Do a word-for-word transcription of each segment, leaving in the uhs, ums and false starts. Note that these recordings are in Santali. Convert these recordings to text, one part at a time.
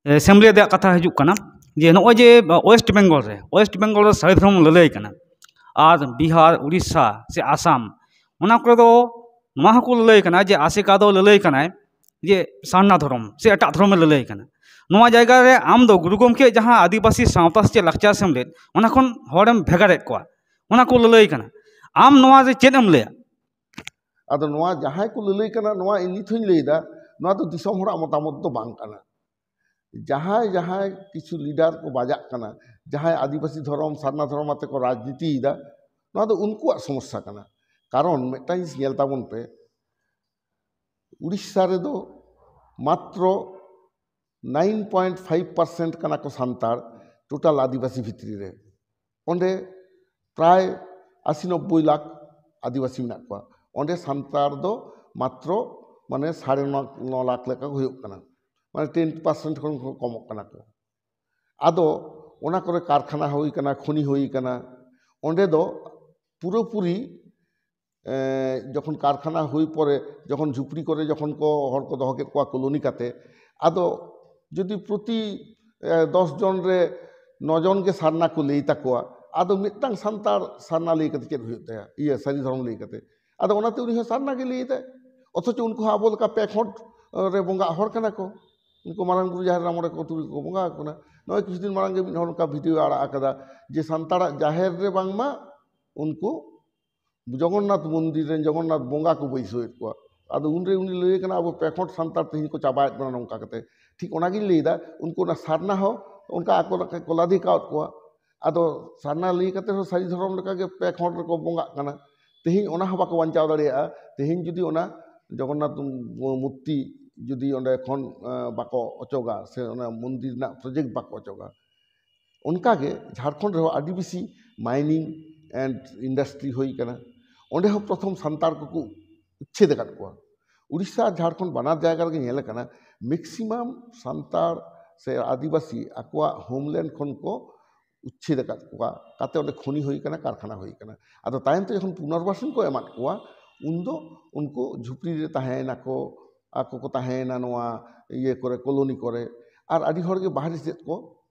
ᱥᱮᱢᱞᱮᱫ ᱨᱮᱭᱟᱜ ᱠᱟᱛᱷᱟ ᱦᱤᱡᱩᱜ ᱠᱟᱱᱟ, ᱡᱮ ᱱᱚᱜᱼᱚᱭ ᱡᱮ ᱳᱭᱮᱥᱴ ᱵᱮᱝᱜᱚᱞ ᱨᱮ, ᱳᱭᱮᱥᱴ ᱵᱮᱝᱜᱚᱞ ᱨᱮ ᱥᱟᱹᱨᱤ ᱫᱷᱚᱨᱚᱢ ᱞᱟᱹᱞᱟᱹᱭ ᱠᱟᱱᱟ, ᱟᱨ ᱵᱤᱦᱟᱨ, ᱩᱲᱤᱥᱥᱟ ᱥᱮ ᱟᱥᱟᱢ, ᱚᱱᱟ ᱠᱚᱨᱮ ᱫᱚ ᱱᱚᱣᱟ ᱦᱚᱸᱠᱚ ᱞᱟᱹᱞᱟᱹᱭ ᱠᱟᱱᱟ ᱡᱮ ᱟᱥᱮᱠᱟ ᱫᱚ ᱞᱟᱹᱞᱟᱹᱭ ᱠᱟᱱᱟᱭ ᱡᱮ ᱥᱟᱨᱱᱟ ᱫᱷᱚᱨᱚᱢ ᱥᱮ ᱮᱴᱟᱜ ᱫᱷᱚᱨᱚᱢᱮ ᱞᱟᱹᱞᱟᱹᱭ ᱠᱟᱱᱟ᱾ ᱱᱚᱣᱟ ᱡᱟᱭᱜᱟ ᱨᱮ ᱟᱢ ᱫᱚ ᱜᱩᱨᱩ ᱜᱚᱢᱠᱮᱭᱟᱜ ᱡᱟᱦᱟᱸ ᱟᱹᱫᱤᱵᱟᱹᱥᱤ ᱥᱟᱶᱛᱟ ᱥᱮᱪᱮᱫ ᱞᱟᱠᱪᱟᱨ ᱥᱮᱢᱞᱮᱫ, ᱚᱱᱟ ᱠᱷᱚᱱ ᱦᱚᱲᱮᱢ ᱵᱷᱮᱜᱟᱨᱮᱫ ᱠᱚᱣᱟ, ᱚᱱᱟ ᱠᱚ ᱞᱟᱹᱞᱟᱹᱭ ᱠᱟᱱᱟ᱾ ᱟᱢ ᱱᱚᱣᱟ ᱨᱮ ᱪᱮᱫ ᱮᱢ ᱞᱟᱹᱭᱟ? ᱟᱫᱚ ᱱᱚᱣᱟ ᱡᱟᱦᱟᱸᱭ ᱠᱚ ᱞᱟᱹᱞᱟᱹᱭ ᱠᱟᱱᱟ, ᱱᱚᱣᱟ ᱤᱧ ᱱᱤᱛ ᱦᱚᱸᱧ ᱞᱟᱹᱭᱫᱟ, ᱱᱚᱣᱟ ᱫᱚ ᱫᱤᱥᱚᱢ ᱦᱚᱲᱟᱜ ᱢᱚᱛᱟᱢᱚᱛ ᱫᱚ ᱵᱟᱝ ᱠᱟᱱᱟ᱾ ᱡᱟᱦᱟᱸᱭ ᱡᱟᱦᱟᱸᱭ ᱠᱤᱪᱷᱩ ᱞᱤᱰᱟᱨ ᱠᱚ ᱵᱟᱡᱟᱜ ᱠᱟᱱᱟ, ᱡᱟᱦᱟᱸᱭ ᱟᱹᱫᱤᱵᱟᱹᱥᱤ ᱫᱷᱚᱨᱚᱢ, ᱥᱟᱨᱱᱟ ᱫᱷᱚᱨᱚᱢ ᱟᱛᱮ ᱠᱚ ᱨᱟᱡᱽᱱᱤᱛᱤᱭᱮᱫᱟ, ᱱᱚᱣᱟ ᱫᱚ ᱩᱱᱠᱩᱣᱟᱜ ᱥᱚᱢᱚᱥᱥᱟ ᱠᱟᱱᱟ᱾ ᱠᱟᱨᱚᱱ ᱢᱤᱫᱴᱟᱝ ᱡᱤᱱᱤᱥ ᱧᱮᱞ ᱛᱟᱵᱚᱱ ᱯᱮ, ᱩᱲᱤᱥᱥᱟ ᱨᱮᱫᱚ ᱢᱟᱛᱨᱚ ᱱᱟᱭᱤᱱ ᱯᱚᱭᱮᱱᱴ ᱯᱷᱟᱭᱤᱵᱷ ᱯᱟᱨᱥᱮᱱᱴ ᱠᱟᱱᱟ ᱠᱚ ᱥᱟᱱᱛᱟᱲ ᱴᱳᱴᱟᱞ ᱟᱹᱫᱤᱵᱟᱹᱥᱤ ᱵᱷᱤᱛᱨᱤ ᱨᱮ᱾ ᱚᱸᱰᱮ ᱯᱨᱟᱭ ᱟᱥᱤ ᱱᱚᱵᱵᱳᱭ ᱞᱟᱠᱷ ᱟᱹᱫᱤᱵᱟᱹᱥᱤ ᱢᱮᱱᱟᱜ ᱠᱚᱣᱟ᱾ ᱚᱸᱰᱮ ᱥᱟᱱᱛᱟᱲ ᱫᱚ ᱢᱟᱛᱨᱚ ᱢᱟᱱᱮ ᱥᱟᱲᱮ ᱱᱚ, ᱱᱚ ᱞᱟᱠᱷ ᱞᱮᱠᱟ ᱠᱚ ᱦᱩᱭᱩᱜ ᱠᱟᱱᱟ, ᱢᱟᱱᱮ ᱴᱮᱱ ᱯᱟᱨᱥᱮᱱᱴ ᱠᱷᱚᱱ ᱠᱚ ᱠᱚᱢᱚᱜ ᱠᱟᱱᱟ ᱠᱚ᱾ ᱟᱫᱚ ᱚᱱᱟ ᱠᱚᱨᱮ ᱠᱟᱨᱠᱷᱟᱱᱟ ᱦᱩᱭ ᱠᱟᱱᱟ, ᱠᱷᱚᱱᱤ ᱦᱩᱭ ᱠᱟᱱᱟ, ᱚᱸᱰᱮ ᱫᱚ ᱯᱩᱨᱟᱹᱯᱩᱨᱤ ᱮᱸ, ᱡᱚᱠᱷᱚᱱ ᱠᱟᱨᱠᱷᱟᱱᱟ ᱦᱩᱭ ᱯᱚᱨᱮ, ᱡᱚᱠᱷᱚᱱ ᱡᱷᱩᱯᱲᱤ ᱠᱚᱨᱮ ᱡᱚᱠᱷᱚᱱ ᱠᱚ ᱦᱚᱲ ᱠᱚ ᱫᱚᱦᱚ ᱠᱮᱫ ᱠᱚᱣᱟ ᱠᱚᱞᱚᱱᱤ ᱠᱟᱛᱮ, ᱟᱫᱚ ᱡᱩᱫᱤ ᱯᱨᱚᱛᱤ, ᱮ, ᱫᱚᱥ ᱡᱚᱱ ᱨᱮ ᱱᱚ ᱡᱚᱱ ᱜᱮ ᱥᱟᱨᱱᱟ ᱠᱚ ᱞᱟᱹᱭ ᱛᱟᱠᱚᱣᱟ, ᱟᱫᱚ ᱢᱤᱫᱴᱟᱝ ᱥᱟᱱᱛᱟᱲ ᱥᱟᱨᱱᱟ ᱞᱟᱹᱭ ᱠᱟᱛᱮ ᱪᱮᱫ ᱦᱩᱭᱩᱜ ᱛᱟᱭᱟ? ᱤᱭᱟᱹ, ᱥᱟᱹᱨᱤ ᱫᱷᱚᱨᱚᱢ ᱞᱟᱹᱭ ᱠᱟᱛᱮ᱾ ᱟᱫᱚ ᱚᱱᱟᱛᱮ ᱩᱱᱤ ᱦᱚᱸ ᱥᱟᱨᱱᱟ ᱜᱮ ᱞᱟᱹᱭ ᱮᱫᱟᱭ᱾ ᱚᱛᱷᱚᱪᱚ ᱩᱱᱠᱩ ᱦᱚᱸ ᱟᱵᱚ ᱞᱮᱠᱟ ᱯᱮ ᱠᱷᱚᱸᱰ ᱨᱮ ᱵᱚᱸᱜᱟᱜ ᱦᱚᱲ ᱠᱟᱱᱟ ᱠᱚ᱾ ᱩᱱᱠᱩ ᱢᱟᱨᱟᱝ ᱵᱩᱨᱩ ᱡᱟᱦᱮᱨ ᱮᱨᱟ ᱢᱚᱬᱮ ᱠᱚ ᱛᱩᱨᱩᱭ ᱠᱚᱠᱚ ᱵᱚᱸᱜᱟ ᱟᱠᱚ ᱠᱟᱱᱟ᱾ ᱱᱚᱜᱼᱚᱭ ᱠᱤᱪᱷᱩ ᱫᱤᱱ ᱢᱟᱲᱟᱝ ᱜᱮ ᱢᱤᱫ ᱦᱚᱲ ᱚᱱᱠᱟ ᱵᱷᱤᱰᱤᱭᱳ ᱟᱲᱟᱜ ᱟᱠᱟᱫᱟ ᱡᱮ ᱥᱟᱱᱛᱟᱲᱟᱜ ᱡᱟᱦᱮᱨ ᱨᱮ ᱵᱟᱝᱢᱟ ᱩᱱᱠᱩ ᱡᱚᱜᱚᱱᱱᱟᱛᱷ ᱢᱚᱱᱫᱤᱨ ᱨᱮᱱ ᱡᱚᱜᱚᱱᱱᱟᱛᱷ ᱵᱚᱸᱜᱟ ᱠᱚ ᱵᱟᱹᱭᱥᱟᱹᱣᱮᱫ ᱠᱚᱣᱟ᱾ ᱟᱫᱚ ᱩᱱᱨᱮ ᱩᱱᱤ ᱞᱟᱹᱭ ᱠᱟᱱᱟ, ᱟᱵᱚ ᱯᱮ ᱠᱷᱚᱸᱰ ᱥᱟᱱᱛᱟᱲ ᱛᱮᱦᱮᱧ ᱠᱚ ᱪᱟᱵᱟᱭᱮᱫ ᱵᱚᱱᱟ ᱱᱚᱝᱠᱟ ᱠᱟᱛᱮ᱾ ᱴᱷᱤᱠ ᱚᱱᱟᱜᱤᱧ ᱞᱟᱹᱭᱫᱟ, ᱩᱱᱠᱩ ᱚᱱᱟ ᱥᱟᱨᱱᱟ ᱦᱚᱸ ᱚᱱᱠᱟ ᱟᱠᱚ ᱞᱮᱠᱟ ᱠᱚ ᱞᱟᱫᱮ ᱠᱟᱣᱟᱫ ᱠᱚᱣᱟ᱾ ᱟᱫᱚ ᱥᱟᱨᱱᱟ ᱞᱟᱹᱭ ᱠᱟᱛᱮ ᱦᱚᱸ ᱥᱟᱹᱨᱤ ᱫᱷᱚᱨᱚᱢ ᱞᱮᱠᱟᱜᱮ ᱯᱮ ᱠᱷᱚᱸᱰ ᱨᱮᱠᱚ ᱵᱚᱸᱜᱟᱜ ᱠᱟᱱᱟ᱾ ᱛᱮᱦᱮᱧ ᱚᱱᱟ ᱦᱚᱸ ᱵᱟᱠᱚ ᱵᱟᱧᱪᱟᱣ ᱫᱟᱲᱮᱭᱟᱜᱼᱟ᱾ ᱛᱮᱦᱮᱧ ᱡᱩᱫᱤ ᱚᱱᱟ ᱡᱚᱜᱚᱱᱱᱟᱛᱷ ᱢᱩᱨᱛᱤ ᱡᱩᱫᱤ ᱚᱸᱰᱮ ᱠᱷᱚᱱ, ᱮᱸ, ᱵᱟᱠᱚ ᱚᱪᱚᱜᱟ ᱥᱮ ᱚᱱᱟ ᱢᱚᱱᱫᱤᱨ ᱨᱮᱱᱟᱜ ᱯᱨᱚᱡᱮᱠᱴ ᱵᱟᱠᱚ ᱚᱪᱚᱜᱟ, ᱚᱱᱠᱟᱜᱮ ᱡᱷᱟᱲᱠᱷᱚᱸᱰ ᱨᱮᱦᱚᱸ ᱟᱹᱰᱤ ᱵᱮᱥᱤ ᱢᱟᱭᱱᱤᱝ ᱮᱱᱰ ᱤᱱᱰᱟᱥᱴᱨᱤ ᱦᱩᱭ ᱠᱟᱱᱟ᱾ ᱚᱸᱰᱮ ᱦᱚᱸ ᱯᱨᱚᱛᱷᱚᱢ ᱥᱟᱱᱛᱟᱲ ᱠᱚᱠᱚ ᱩᱪᱪᱷᱮᱫ ᱟᱠᱟᱫ ᱠᱚᱣᱟ᱾ ᱩᱲᱤᱥᱥᱟ ᱟᱨ ᱡᱷᱟᱲᱠᱷᱚᱸᱰ ᱵᱟᱱᱟᱨ ᱡᱟᱭᱜᱟ ᱨᱮᱜᱮ ᱧᱮᱞ ᱟᱠᱟᱱᱟ, ᱢᱮᱠᱥᱤᱢᱟᱢ ᱥᱟᱱᱛᱟᱲ ᱥᱮ ᱟᱹᱫᱤᱵᱟᱹᱥᱤ ᱟᱠᱚᱣᱟᱜ ᱦᱳᱢᱞᱮᱱᱰ ᱠᱷᱚᱱ ᱠᱚ ᱩᱪᱪᱷᱮᱫ ᱟᱠᱟᱫ ᱠᱚᱣᱟ᱾ ᱠᱟᱛᱮ ᱚᱸᱰᱮ ᱠᱷᱚᱱᱤ ᱦᱩᱭ ᱠᱟᱱᱟ, ᱠᱟᱨᱠᱷᱟᱱᱟ ᱦᱩᱭ ᱠᱟᱱᱟ᱾ ᱟᱫᱚ ᱛᱟᱭᱚᱢ ᱛᱮ ᱡᱚᱠᱷᱚᱱ ᱯᱩᱱᱚᱨᱵᱟᱥᱚᱱ ᱠᱚ ᱮᱢᱟᱫ ᱠᱚᱣᱟ, ᱩᱱᱫᱚ ᱩᱱᱠᱩ ᱡᱷᱩᱯᱲᱤ ᱨᱮ ᱛᱟᱦᱮᱸᱭᱮᱱᱟᱠᱚ, ᱟᱠᱚ ᱠᱚ ᱛᱟᱦᱮᱸᱭᱮᱱᱟ ᱱᱚᱣᱟ ᱤᱭᱟᱹ ᱠᱚᱨᱮ, ᱠᱚᱞᱚᱱᱤ ᱠᱚᱨᱮ᱾ ᱟᱨ ᱟᱹᱰᱤ ᱦᱚᱲ ᱜᱮ ᱵᱟᱦᱨᱮ ᱥᱮᱫ ᱠᱚ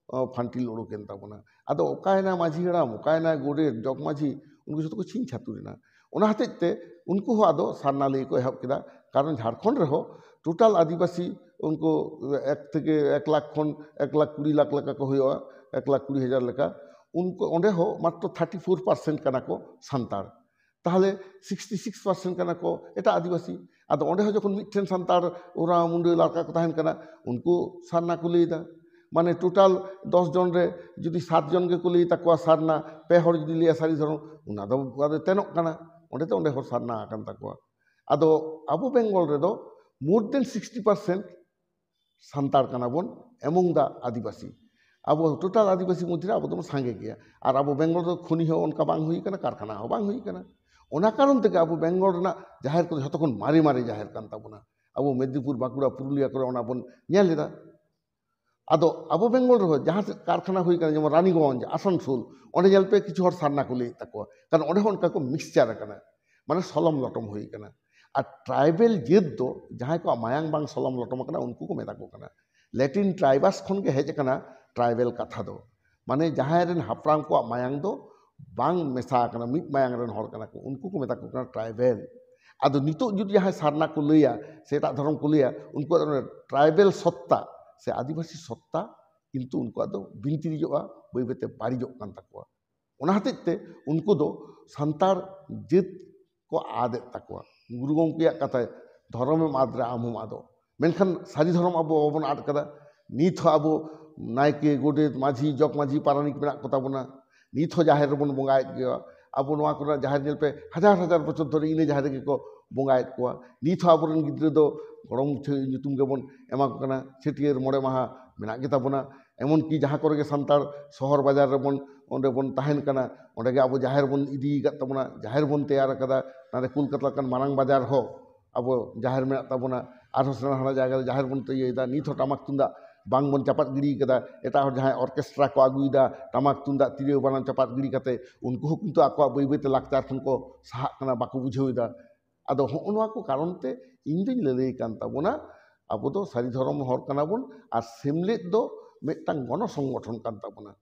ᱯᱷᱟᱱᱴᱤᱞ ᱩᱰᱩᱠᱮᱱ ᱛᱟᱵᱚᱱᱟ᱾ ᱟᱫᱚ ᱚᱠᱟᱭᱮᱱᱟ ᱢᱟᱹᱡᱷᱤ ᱦᱟᱲᱟᱢ, ᱚᱠᱟᱭᱮᱱᱟ ᱜᱚᱰᱮᱛ, ᱡᱚᱜᱽ ᱢᱟᱹᱡᱷᱤ, ᱩᱱᱠᱩ ᱡᱚᱛᱚ ᱠᱚ ᱪᱷᱤᱝ ᱪᱷᱟᱹᱛᱩᱨ ᱮᱱᱟ᱾ ᱚᱱᱟ ᱦᱚᱛᱮᱡ ᱛᱮ ᱩᱱᱠᱩ ᱦᱚᱸ ᱟᱫᱚ ᱥᱟᱨᱱᱟ ᱞᱟᱹᱭ ᱠᱚ ᱮᱦᱚᱵ ᱠᱮᱫᱟ᱾ ᱠᱟᱨᱚᱱ ᱡᱷᱟᱲᱠᱷᱚᱸᱰ ᱨᱮᱦᱚᱸ ᱴᱳᱴᱟᱞ ᱟᱹᱫᱤᱵᱟᱹᱥᱤ ᱩᱱᱠᱩ ᱮᱠ ᱛᱷᱮᱠᱮ ᱮᱠ ᱞᱟᱠᱷ ᱠᱷᱚᱱ ᱮᱠ ᱞᱟᱠᱷ ᱠᱩᱲᱤ ᱞᱟᱠᱷ ᱞᱮᱠᱟ ᱠᱚ ᱦᱩᱭᱩᱜᱼᱟ, ᱮᱠ ᱞᱟᱠᱷ ᱠᱩᱲᱤ ᱦᱟᱡᱟᱨ ᱞᱮᱠᱟ᱾ ᱩᱱᱠᱩ ᱚᱸᱰᱮ ᱦᱚᱸ ᱢᱟᱛᱨᱚ ᱛᱷᱟᱨᱴᱤ ᱯᱷᱳᱨ ᱯᱟᱨᱥᱮᱱᱴ ᱠᱟᱱᱟ ᱠᱚ ᱥᱟᱱᱛᱟᱲ᱾ ᱛᱟᱦᱚᱞᱮ ᱥᱤᱠᱥᱴᱤ ᱥᱤᱠᱥ ᱯᱟᱨᱥᱮᱱᱴ ᱠᱟᱱᱟ ᱠᱚ ᱮᱴᱟᱜ ᱟᱹᱫᱤᱵᱟᱹᱥᱤ᱾ ᱟᱫᱚ ᱚᱸᱰᱮ ᱦᱚᱸ ᱡᱚᱠᱷᱚᱱ ᱢᱤᱫᱴᱷᱮᱱ ᱥᱟᱱᱛᱟᱲ, ᱳᱨᱟᱣ, ᱢᱩᱱᱰᱟᱹ, ᱞᱟᱲᱠᱟ ᱠᱚ ᱛᱟᱦᱮᱱ ᱠᱟᱱᱟ, ᱩᱱᱠᱩ ᱥᱟᱨᱱᱟ ᱠᱚ ᱞᱟᱹᱭᱫᱟ᱾ ᱢᱟᱱᱮ ᱴᱳᱴᱟᱞ ᱫᱚᱥ ᱡᱚᱱ ᱨᱮ ᱡᱩᱫᱤ ᱥᱟᱛ ᱡᱚᱱ ᱜᱮᱠᱚ ᱞᱟᱹᱭ ᱛᱟᱠᱚᱣᱟ ᱥᱟᱨᱱᱟ, ᱯᱮ ᱦᱚᱲ ᱡᱩᱫᱤ ᱞᱟᱹᱭᱟ ᱥᱟᱹᱨᱤ ᱫᱷᱚᱨᱚᱢ, ᱚᱱᱟ ᱫᱚ ᱟᱫᱚ ᱛᱮᱱᱚᱜ ᱠᱟᱱᱟ, ᱚᱸᱰᱮ ᱫᱚ ᱚᱸᱰᱮ ᱦᱚᱸ ᱥᱟᱨᱱᱟ ᱟᱠᱟᱱ ᱛᱟᱠᱚᱣᱟ᱾ ᱟᱫᱚ ᱟᱵᱚ ᱵᱮᱝᱜᱚᱞ ᱨᱮᱫᱚ more than sixty percent Santal ᱠᱟᱱᱟ ᱵᱚᱱ, among the ᱟᱹᱫᱤᱵᱟᱹᱥᱤ᱾ ᱟᱵᱚ ᱴᱳᱴᱟᱞ ᱟᱹᱫᱤᱵᱟᱹᱥᱤ ᱢᱚᱫᱽᱫᱷᱮ ᱨᱮ ᱟᱵᱚ ᱫᱚᱵᱚᱱ ᱥᱟᱸᱜᱮ ᱜᱮᱭᱟ᱾ ᱟᱨ ᱟᱵᱚ ᱵᱮᱝᱜᱚᱞ ᱨᱮ ᱠᱷᱚᱱᱤ ᱦᱚᱸ ᱚᱱᱠᱟ ᱵᱟᱝ ᱦᱩᱭ ᱠᱟᱱᱟ, ᱠᱟᱨᱠᱷᱟᱱᱟ ᱦᱚᱸ ᱵᱟᱝ ᱦᱩᱭ ᱠᱟᱱᱟ᱾ ᱚᱱᱟ ᱠᱟᱨᱚᱱ ᱛᱮᱜᱮ ᱟᱵᱚ ᱵᱮᱝᱜᱚᱞ ᱨᱮᱱᱟᱜ ᱡᱟᱦᱮᱨ ᱠᱚᱫᱚ ᱡᱷᱚᱛᱚ ᱠᱷᱚᱱ ᱢᱟᱨᱮ ᱢᱟᱨᱮ ᱡᱟᱦᱮᱨ ᱠᱟᱱ ᱛᱟᱵᱚᱱᱟ᱾ ᱟᱵᱚ ᱢᱮᱫᱽᱱᱤᱯᱩᱨ, ᱵᱟᱸᱠᱩᱲᱟ, ᱯᱩᱨᱩᱞᱤᱭᱟ ᱠᱚᱨᱮ ᱚᱱᱟ ᱵᱚᱱ ᱧᱮᱞ ᱮᱫᱟ᱾ ᱟᱫᱚ ᱟᱵᱚ ᱵᱮᱝᱜᱚᱞ ᱨᱮᱦᱚᱸ ᱡᱟᱦᱟᱸ ᱥᱮᱫ ᱠᱟᱨᱠᱷᱟᱱᱟ ᱦᱩᱭ ᱠᱟᱱᱟ, ᱡᱮᱢᱚᱱ ᱨᱟᱱᱤᱜᱚᱸᱡᱽ, ᱟᱥᱟᱱᱥᱳᱞ, ᱚᱸᱰᱮ ᱧᱮᱞ ᱯᱮ ᱠᱤᱪᱷᱩ ᱦᱚᱲ ᱥᱟᱨᱱᱟ ᱠᱚ ᱞᱟᱹᱭᱮᱫ ᱛᱟᱠᱚᱣᱟ, ᱠᱟᱨᱚᱱ ᱚᱸᱰᱮ ᱦᱚᱸ ᱚᱱᱠᱟ ᱠᱚ ᱢᱤᱠᱥᱪᱟᱨ ᱟᱠᱟᱱᱟ, ᱢᱟᱱᱮ ᱥᱚᱞᱚᱢ ᱞᱚᱴᱚᱢ ᱦᱩᱭ ᱠᱟᱱᱟ᱾ ᱟᱨ ᱴᱨᱟᱭᱵᱮᱞ ᱡᱟᱹᱛ ᱫᱚ ᱡᱟᱦᱟᱸᱭ ᱠᱚᱣᱟᱜ ᱢᱟᱭᱟᱝ ᱵᱟᱝ ᱥᱚᱞᱚᱢ ᱞᱚᱴᱚᱢ ᱟᱠᱟᱱᱟ, ᱩᱱᱠᱩ ᱠᱚ ᱢᱮᱛᱟ ᱠᱚ ᱠᱟᱱᱟ᱾ ᱞᱮᱴᱤᱱ ᱴᱨᱟᱭᱵᱟᱥ ᱠᱷᱚᱱ ᱜᱮ ᱦᱮᱡ ᱟᱠᱟᱱᱟ ᱴᱨᱟᱭᱵᱮᱞ ᱠᱟᱛᱷᱟ ᱫᱚ, ᱢᱟᱱᱮ ᱡᱟᱦᱟᱸᱭ ᱨᱮᱱ ᱦᱟᱯᱲᱟᱢ ᱠᱚᱣᱟᱜ ᱢᱟᱭᱟᱝ ᱫᱚ ᱵᱟᱝ ᱢᱮᱥᱟ ᱟᱠᱟᱱᱟ, ᱢᱤᱫ ᱢᱟᱭᱟᱝ ᱨᱮᱱ ᱦᱚᱲ ᱠᱟᱱᱟ ᱠᱚ, ᱩᱱᱠᱩ ᱠᱚ ᱢᱮᱛᱟ ᱠᱚ ᱠᱟᱱᱟ ᱴᱨᱟᱭᱵᱮᱞ᱾ ᱟᱫᱚ ᱱᱤᱛᱚᱜ ᱡᱩᱫᱤ ᱡᱟᱦᱟᱸᱭ ᱥᱟᱨᱱᱟ ᱠᱚ ᱞᱟᱹᱭᱟ ᱥᱮ ᱮᱴᱟᱜ ᱫᱷᱚᱨᱚᱢ ᱠᱚ ᱞᱟᱹᱭᱟ, ᱩᱱᱠᱩᱣᱟᱜ ᱫᱚ ᱚᱱᱟ ᱴᱨᱟᱭᱵᱮᱞ ᱥᱚᱛᱛᱟ ᱥᱮ ᱟᱹᱫᱤᱵᱟᱹᱥᱤ ᱥᱚᱛᱛᱟ ᱠᱤᱱᱛᱩ ᱩᱱᱠᱩᱣᱟᱜ ᱫᱚ ᱵᱤᱱᱛᱤᱨᱤᱡᱚᱜᱼᱟ, ᱵᱟᱹᱭ ᱵᱟᱹᱭᱛᱮ ᱵᱟᱹᱲᱤᱡᱚᱜ ᱠᱟᱱ ᱛᱟᱠᱚᱣᱟ᱾ ᱚᱱᱟ ᱦᱚᱛᱮᱡ ᱛᱮ ᱩᱱᱠᱩ ᱫᱚ ᱥᱟᱱᱛᱟᱲ ᱡᱟᱹᱛ ᱠᱚ ᱟᱫ ᱮᱫ ᱛᱟᱠᱚᱣᱟ᱾ ᱜᱩᱨᱩ ᱜᱚᱢᱠᱮᱭᱟᱜ ᱠᱟᱛᱷᱟᱭ, "ᱫᱷᱚᱨᱚᱢᱮᱢ ᱟᱫ ᱨᱮ ᱟᱢ ᱦᱚᱢ ᱟᱫᱚᱜ", ᱢᱮᱱᱠᱷᱟᱱ ᱥᱟᱹᱨᱤ ᱫᱷᱚᱨᱚᱢ ᱟᱵᱚ ᱵᱟᱵᱚᱱ ᱟᱫ ᱠᱟᱫᱟ᱾ ᱱᱤᱛ ᱦᱚᱸ ᱟᱵᱚ ᱱᱟᱭᱠᱮ, ᱜᱚᱰᱮᱛ, ᱢᱟᱹᱡᱷᱤ, ᱡᱚᱜᱽ ᱢᱟᱹᱡᱷᱤ, ᱯᱟᱨᱟᱱᱤᱠ ᱢᱮᱱᱟᱜ ᱠᱚᱛᱟ ᱵᱚᱱᱟ᱾ ᱱᱤᱛ ᱦᱚᱸ ᱡᱟᱦᱮᱨ ᱨᱮᱵᱚᱱ ᱵᱚᱸᱜᱟᱭᱮᱫ ᱜᱮᱭᱟ᱾ ᱟᱵᱚ ᱱᱚᱣᱟ ᱠᱚᱨᱮᱱᱟᱜ ᱡᱟᱦᱮᱨ ᱧᱮᱞ ᱯᱮ, ᱦᱟᱡᱟᱨ ᱦᱟᱡᱟᱨ ᱵᱚᱪᱷᱚᱨ ᱫᱷᱚᱨᱮ ᱤᱱᱟᱹ ᱡᱟᱦᱮᱨ ᱨᱮᱜᱮ ᱠᱚ ᱵᱚᱸᱜᱟᱭᱮᱫ ᱠᱚᱣᱟ᱾ ᱱᱤᱛ ᱦᱚᱸ ᱟᱵᱚᱨᱮᱱ ᱜᱤᱫᱽᱨᱟᱹ ᱫᱚ ᱜᱚᱲᱚᱢ ᱵᱩᱰᱷᱤ ᱧᱩᱛᱩᱢ ᱜᱮᱵᱚᱱ ᱮᱢᱟ ᱠᱚ ᱠᱟᱱᱟ, ᱪᱷᱟᱹᱴᱭᱟᱹᱨ ᱢᱚᱬᱮ ᱢᱟᱦᱟ ᱢᱮᱱᱟᱜ ᱜᱮᱛᱟ ᱵᱚᱱᱟ᱾ ᱮᱢᱚᱱ ᱠᱤ ᱡᱟᱦᱟᱸ ᱠᱚᱨᱮ ᱜᱮ ᱥᱟᱱᱛᱟᱲ ᱥᱚᱦᱚᱨ ᱵᱟᱡᱟᱨ ᱨᱮᱵᱚᱱ, ᱚᱸᱰᱮ ᱵᱚᱱ ᱛᱟᱦᱮᱱ ᱠᱟᱱᱟ, ᱚᱸᱰᱮ ᱜᱮ ᱟᱵᱚ ᱡᱟᱦᱮᱨ ᱵᱚᱱ ᱤᱫᱤ ᱟᱠᱟᱫ ᱛᱟᱵᱚᱱᱟ, ᱡᱟᱦᱮᱨ ᱵᱚᱱ ᱛᱮᱭᱟᱨ ᱟᱠᱟᱫᱟ᱾ ᱱᱚᱰᱮ ᱠᱳᱞᱠᱟᱛᱟ ᱞᱮᱠᱟᱱ ᱢᱟᱨᱟᱝ ᱵᱟᱡᱟᱨ ᱦᱚᱸ ᱟᱵᱚ ᱡᱟᱦᱮᱨ ᱢᱮᱱᱟᱜ ᱛᱟᱵᱚᱱᱟ, ᱟᱨᱦᱚᱸ ᱥᱮᱬᱟ ᱥᱮᱬᱟ ᱡᱟᱭᱜᱟ ᱨᱮ ᱡᱟᱦᱮᱨ ᱵᱚᱱ ᱤᱭᱟᱹᱭᱮᱫᱟ᱾ ᱱᱤᱛ ᱦᱚᱸ ᱴᱟᱢᱟᱠ ᱛᱩᱢᱫᱟᱜ ᱵᱟᱝ ᱵᱚᱱ ᱪᱟᱯᱟᱫ ᱜᱤᱰᱤ ᱠᱟᱫᱟ᱾ ᱮᱴᱟᱜ ᱦᱚᱲ ᱡᱟᱦᱟᱸᱭ ᱚᱨᱠᱮᱥᱴᱨᱟ ᱠᱚ ᱟᱹᱜᱩᱭᱮᱫᱟ, ᱴᱟᱢᱟᱠ ᱛᱩᱢᱫᱟᱜ ᱛᱤᱨᱭᱳ ᱵᱟᱱᱟᱢ ᱪᱟᱯᱟᱫ ᱜᱤᱰᱤ ᱠᱟᱛᱮ, ᱩᱱᱠᱩ ᱦᱚᱸ ᱠᱤᱱᱛᱩ ᱟᱠᱚᱣᱟᱜ ᱵᱟᱹᱭ ᱵᱟᱹᱭᱛᱮ ᱞᱟᱠᱪᱟᱨ ᱠᱷᱚᱱ ᱠᱚ ᱥᱟᱦᱟᱜ ᱠᱟᱱᱟ, ᱵᱟᱠᱚ ᱵᱩᱡᱷᱟᱹᱣ ᱮᱫᱟ᱾ ᱟᱫᱚ ᱦᱚᱸᱜᱼᱚ ᱱᱚᱣᱟ ᱠᱚ ᱠᱟᱨᱚᱱ ᱛᱮ ᱤᱧ ᱫᱩᱧ ᱞᱟᱹᱞᱟᱹᱭ ᱠᱟᱱ ᱛᱟᱵᱚᱱᱟ, ᱟᱵᱚ ᱫᱚ ᱥᱟᱹᱨᱤ ᱫᱷᱚᱨᱚᱢ ᱦᱚᱲ ᱠᱟᱱᱟ ᱵᱚᱱ, ᱟᱨ ᱥᱮᱢᱞᱮᱫ ᱫᱚ ᱢᱤᱫᱴᱟᱝ ᱜᱚᱱᱚ ᱥᱚᱝᱜᱚᱴᱷᱚᱱ ᱠᱟᱱ ᱛᱟᱵᱚᱱᱟ᱾